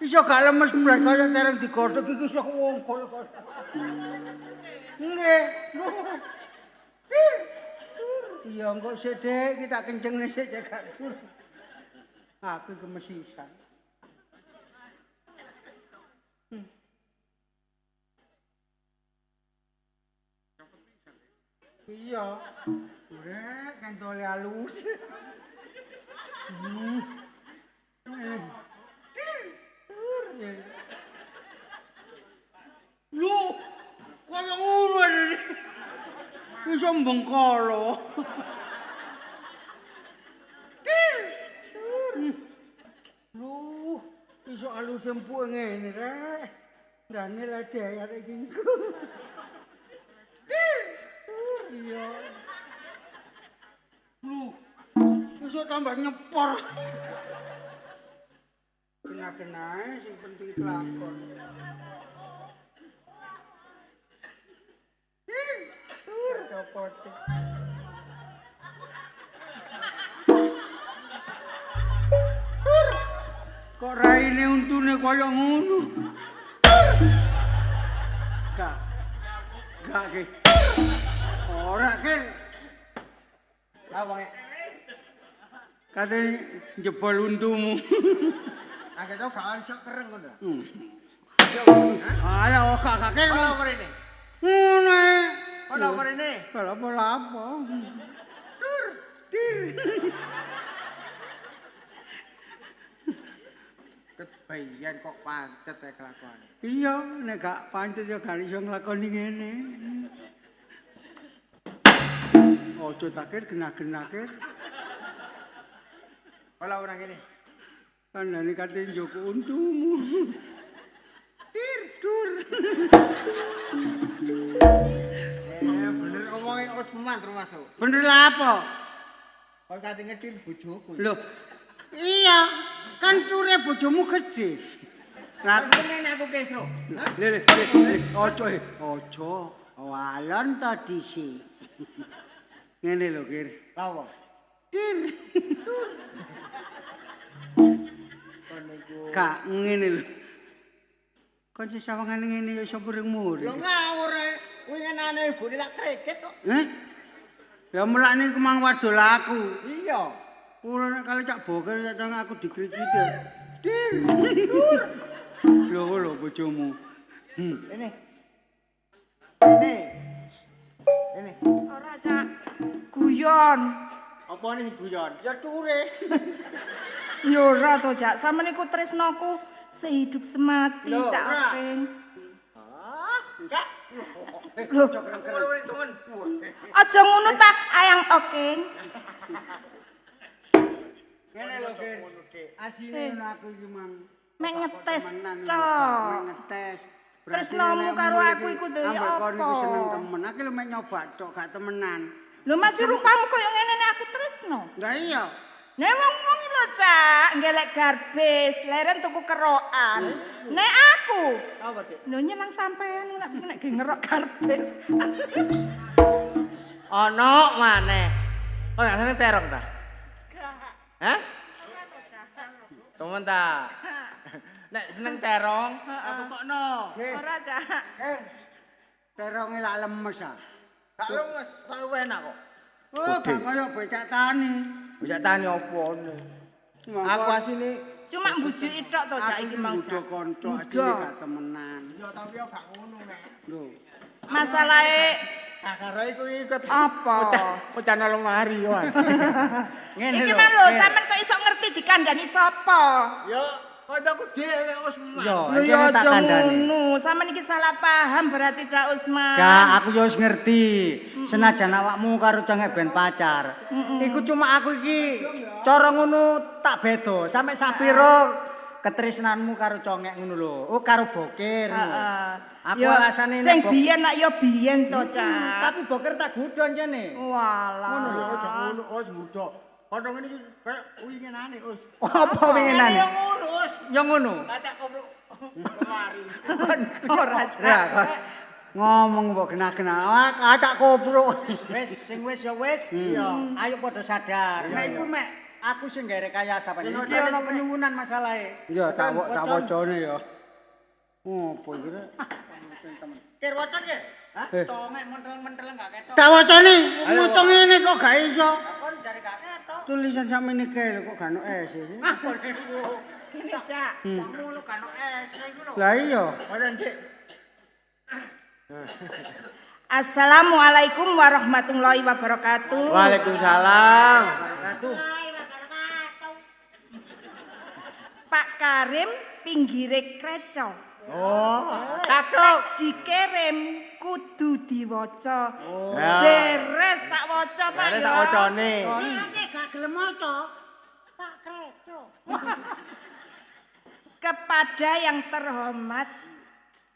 Iso gak lemes blas kaya tereng digodhog iki iso wongkol kok. Nggih. Lho. Iya engko sik Dik, iki tak kencengne sik cek gak tur. Aku iki mesisan. Iya. Rek kentole halus. Lho, kaya ngono arene. Iso mbengkolo. Lho, iso alus empuk ngene rek. Ndane ledhe arek iki. Iya. Lho, iso tambah nyepor. Kena-kena sing penting kelakon. Tur copot. Tur. Kok raine untune kaya ngono? Gak. Gak ki. Ora ki. Lah wong Kate jebol untumu. Akeh tau gak iso kereng ngono. Alah kok gak Ora apa rene? Ngono ae. Ora apa rene? Apa-apa. Tur. Dir. Biyen kok pancet ae kelakuane. Iya, nek gak pancet ya gak iso nglakoni ngene. Ojo takir genah-genah kir. Ora ora ngene. Kandhane kate njogo untumu. Tir dur. Bener omonge Usman termasuk. Bener lah apa? Kon kate ngedil bojoku. Loh. Iya, kan ture bojomu gedhe. Lah ngene aku kesro. Le le, ojo ojo. Walon to dhisik. Ngene lho, Kir. Apa? Tir. Dur. Kon niku. Gak ngene lho. Kon sawangane ngene ya iso muring-muring. Lho ngawur ae. Winginane ibune tak kreket kok. Heh? Ya mulane iku mang wadul aku. Iya. Kula nek kali cak boker sak tang aku dikrikit. Tir. Lho lho bojomu. Ini. Ini. Ini. Ora, Cak. Guyon. Apa nih guyon? Ya ture. Ya ora to, Cak. Sampeyan iku tresnoku sehidup semati, Cak Openg. Ah, enggak. Lho, aja ngono ta, Ayang Oking. Ngene lho, Kir. Asine ngono aku iki mang. Mek ngetes Mek tok. ngetes. Tresnomu karo aku iku lho ya apa? Kon iku seneng apa? temen. Aku lho mek nyoba tok gak temenan. Lho masih rupamu koyo ngene nek aku tresno. Lah iya. Nek wong-wong iki lho, Cak, nggelek garbis, leren tuku kerokan. Nek aku, Apa, Dik? lho nyelang sampean nek nek ge ngerok garbis. Ono maneh. Oh, gak seneng terong ta? Hah? Temen ta? Nek seneng terong, aku kokno. Ora, Cak. Teronge lak lemes ah. Gak lemes, gak enak kok. Oh, gak kaya becak tani. Becak tani opo ne? Aku asine Cuma mbujuki tok to, Cak, iki mang, Cak. Cak. Kanca asine gak temenan. Ya tapi yo gak ngono nek. Lho. Masalahe Kakare iku ikut apa? Pecah lemari yo. Ngene Iki lho. mang lho, sampean kok iso ngerti dikandani sapa? Yo, kancaku dhewe Usman. Yo, Lho ya tak aja kandhani. ngono. Sampean iki salah paham berarti Cak Usman. Gak, aku yo wis ngerti. Senajan awakmu karo cengek ben pacar. Iku cuma aku iki cara ngono tak beda. Sampe sapiro ketresnanmu karo congek ngono lho. Oh, karo bokir. Heeh. Aku Ya, alasane sing nek biyen lak ya biyen to, Cak. Tapi bokir tak gudon jane. Walah. Ngono lho aja ngono Us nggudo. Kono ngene iki kaya winginane Us. Apa winginane? Ya ngono Us. Ya ngono. Kacak koprok lemari. Ora, Cak. Ngomong mbok genah-genah. Ah, kacak koprok. Wis, sing wis ya wis. Iya. Ayo padha sadar. Nek iku mek aku sing gawe rekayasa panjenengan. Sing Iki ana penyuwunan masalahe. Ya tak wacane ya. Ngopo iki rek? Kir wacon ki. Tongek mentel-mentel gak ketok. Tak wacane, maca ngene kok gak iso. Kon jare gak ketok. Tulisan sakmene kae lho kok gak ono es. Ah, kon iku. Ini, Cak. Ngono gak ono es iku lho. Lah iya. Wacan, Dik. Assalamualaikum warahmatullahi wabarakatuh. Waalaikumsalam. Pak Karim pinggire kreco. Oh, cakep. Dikirim kudu diwaca. Ya. Beres tak waca, Pak. Beres ya. tak wacane. Nek gak gelem maca, tak kreco. Kepada yang terhormat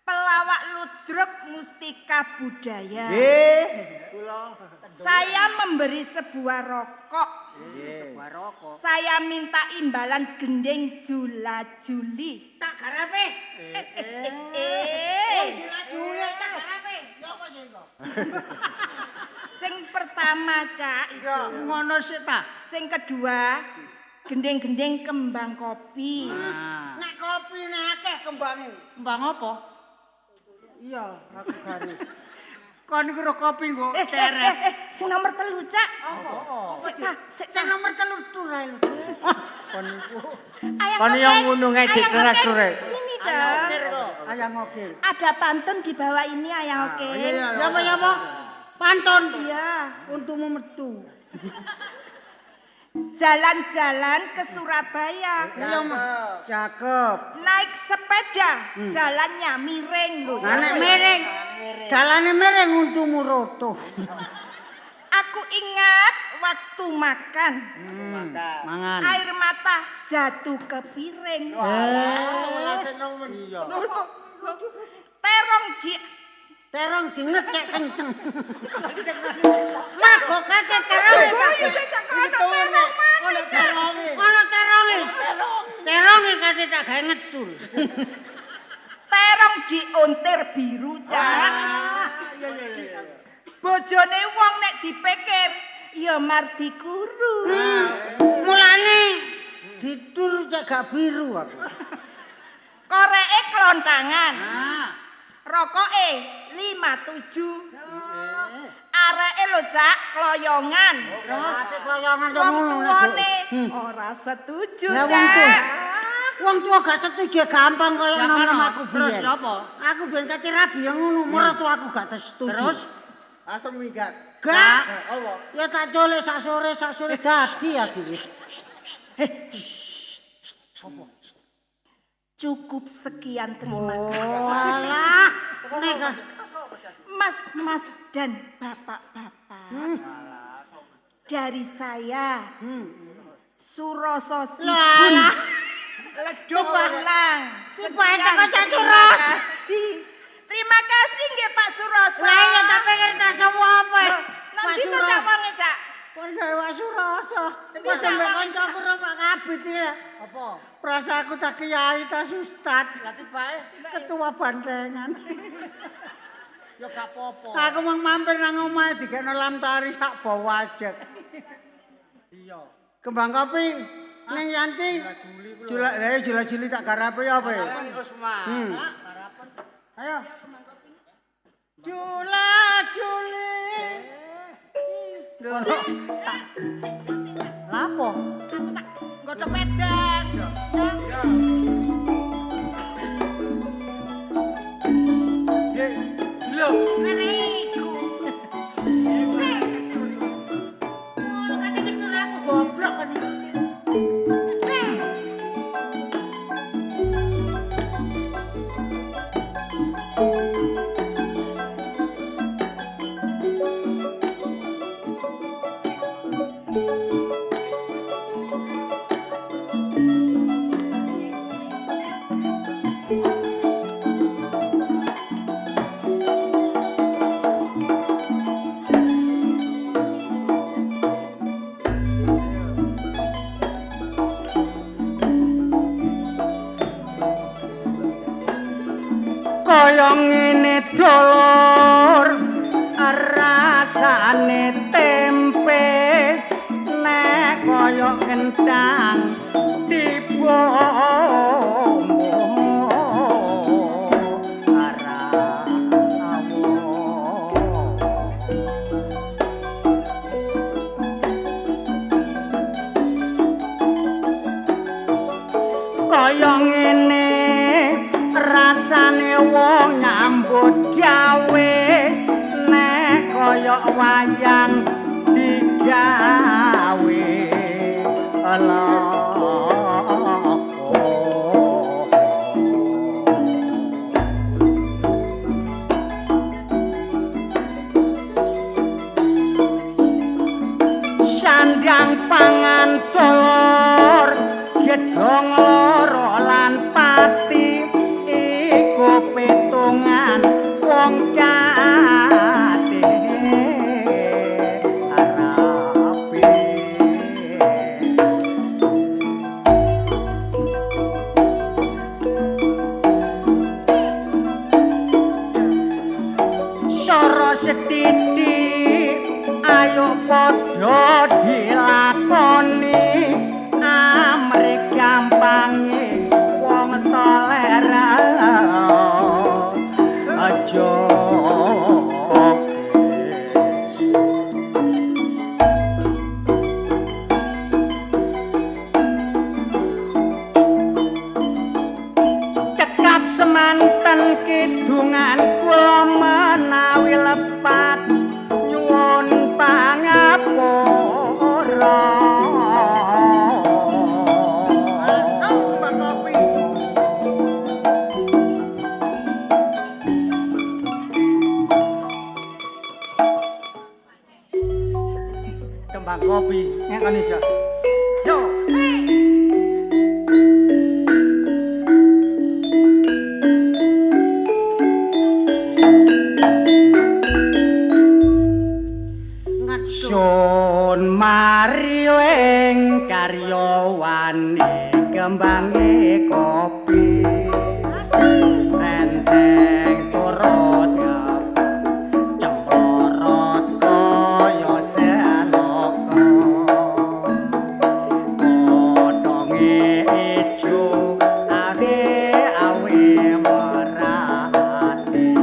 pelawak ludruk Mustika Budaya. Nggih, kula. Saya memberi sebuah rokok. Sebuah rokok. Saya minta imbalan gending jula-juli. Tak garape. Eh, Jula-juli tak garape. Ya apa sih kok? Sing pertama, Cak, Ngono sik ta. Sing kedua, gending-gending kembang kopi. Nah, Nek kopi nek akeh kembange. kembang apa? Iya, aku gare. Kon iku ro kopi nggo ceret. Sing nomor 3, Cak. Apa? Sik ta, sik Sing ta. nomor 3 tur ae lho. Kon niku. Ayang Kon yang Oke, ngono ngejek Ayang keras Oke, ture. Sini dong. Ayang okil. Ada pantun di bawah ini, Ayang Oke. Ya apa ya apa? Pantun. Iya. Untumu metu. Jalan-jalan ke Surabaya. Iya, Mas. Cakep. Naik sepeda, jalannya miring lho. Lah nek miring, dalane miring untumu roto. Aku ingat waktu makan, Mangan. air mata jatuh ke piring. Iya. Terong di Terong dingecek kenceng. Mago kate terong Ayo saya tak kono terong mana? Teronge. Ono teronge. Teronge kate tak gawe ngedul. Terong diontir biru, Cak. Bojone wong nek dipikir ya mardi kuru. Mulane didur cek gak biru aku. Koreke klontangan. Rokoke 57. Areke lho, Cak, kloyongan. Ate kloyongan to Wong ngono nek. tuwane ora setuju, Lah wong tuwa. Cak. Wong tuwa gak setuju gampang kaya Ya nom-nom kono, aku terus biyen. lha apa? Aku biyen kate rabi ya ngono, mertuaku gak setuju. Terus Langsung minggat. Gak. Apa? Ya tak colek sak sore dadi aku wis. Cukup sekian terima kasih. Oh alah, nek Mas-mas dan bapak-bapak. Dari saya Suroso Sibun. Lah, Leduk Lang. Tiba teko Cak Suros. Terima kasih nggih Pak Suroso. Lah iya tak pikir tak semua apa. Nanti to Cak wonge Cak. Kon gawe Pak Suroso. Endi, Padha Cak? mbek kancaku ro Pak Kabit iki lah. Apa? Prasa aku tak kiai ta ustad, Lah tibake ketua bandengan. ya gak apa-apa. Aku mau mampir nang omahe dikekno lamtari sak bawa ajek. Iya. Kembang kopi ning Yanti. Jula lha jula juli tak garape ya apa ya? Usman. Ayo. Jula juli. Lho, lapo? Aku tak godhog wedang. Lho, Ngeriku. Ngono kate kedur aku goblok kon iki. Kaya ngene dulur rasane tempe nek kaya kentang dibombo ora awo. Kaya ngene rasane wong nyambut gawe nek kaya wayang digawe loko. Sandang pangan dulur gedhong loro lan pati iku pitungan wong kate arape. Soro sethithik ayo padha dilakoni amrih gampange wong toler aja. Cekap semanten kidungan kula menawi lepat nyuwun pangapura. Kembang kopi ngene iso. Yo. Sun Mario ing karyawane kembange kopi. Renteng turut ngepung cemplorot kaya seloka. Godhonge ijo are awe merati.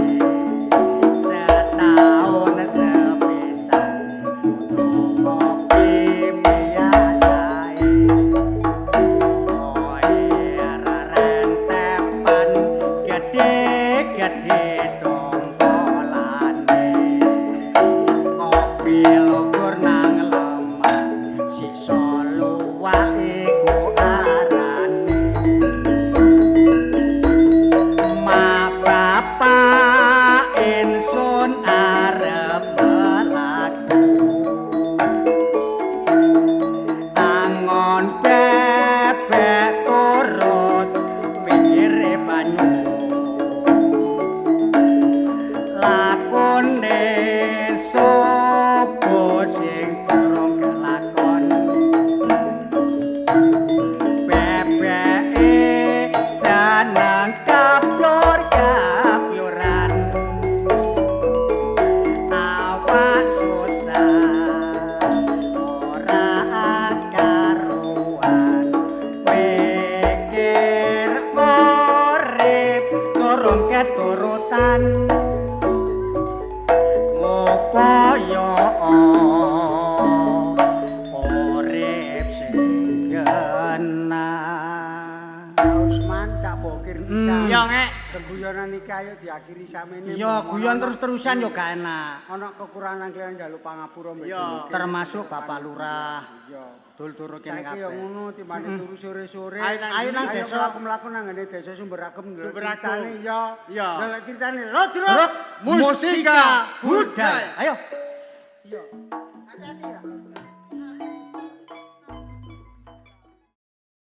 Setaun sepisan kudu kopi biasae. Koe rentepan gedhe-gedhe tongkolane. Kopi lugur nang lemah sisa luwak iku arane. Ma bapak insun arep mlaku. Angon bebek turut pinggire banyu. Lakone sapa sing durung kelakon? Bebeke seneng kaplur-kapluran. Awak susah ora karuan. Mikir urip durung keturutan. Ngupaya urip sing genah. Usman Cak Bokir pisan. Iya, Ngek. Guyonan iki ayo diakhiri samene. Ya guyon terus-terusan yo gak enak. Ana kekurangan kalian njaluk pangapura mbek. Iya. Termasuk Bapak Lurah. Iya. Dul-dul kene Saiki ya kabeh. ngono timbane turu sore-sore. Ayo nang desa. Mlaku-mlaku nang ngene desa Sumberagem ndelok Sumberagem. critane ya. Iya. Ndelok critane Ludruk Mustika Budaya. Ayo. Iya. Hati-hati ya.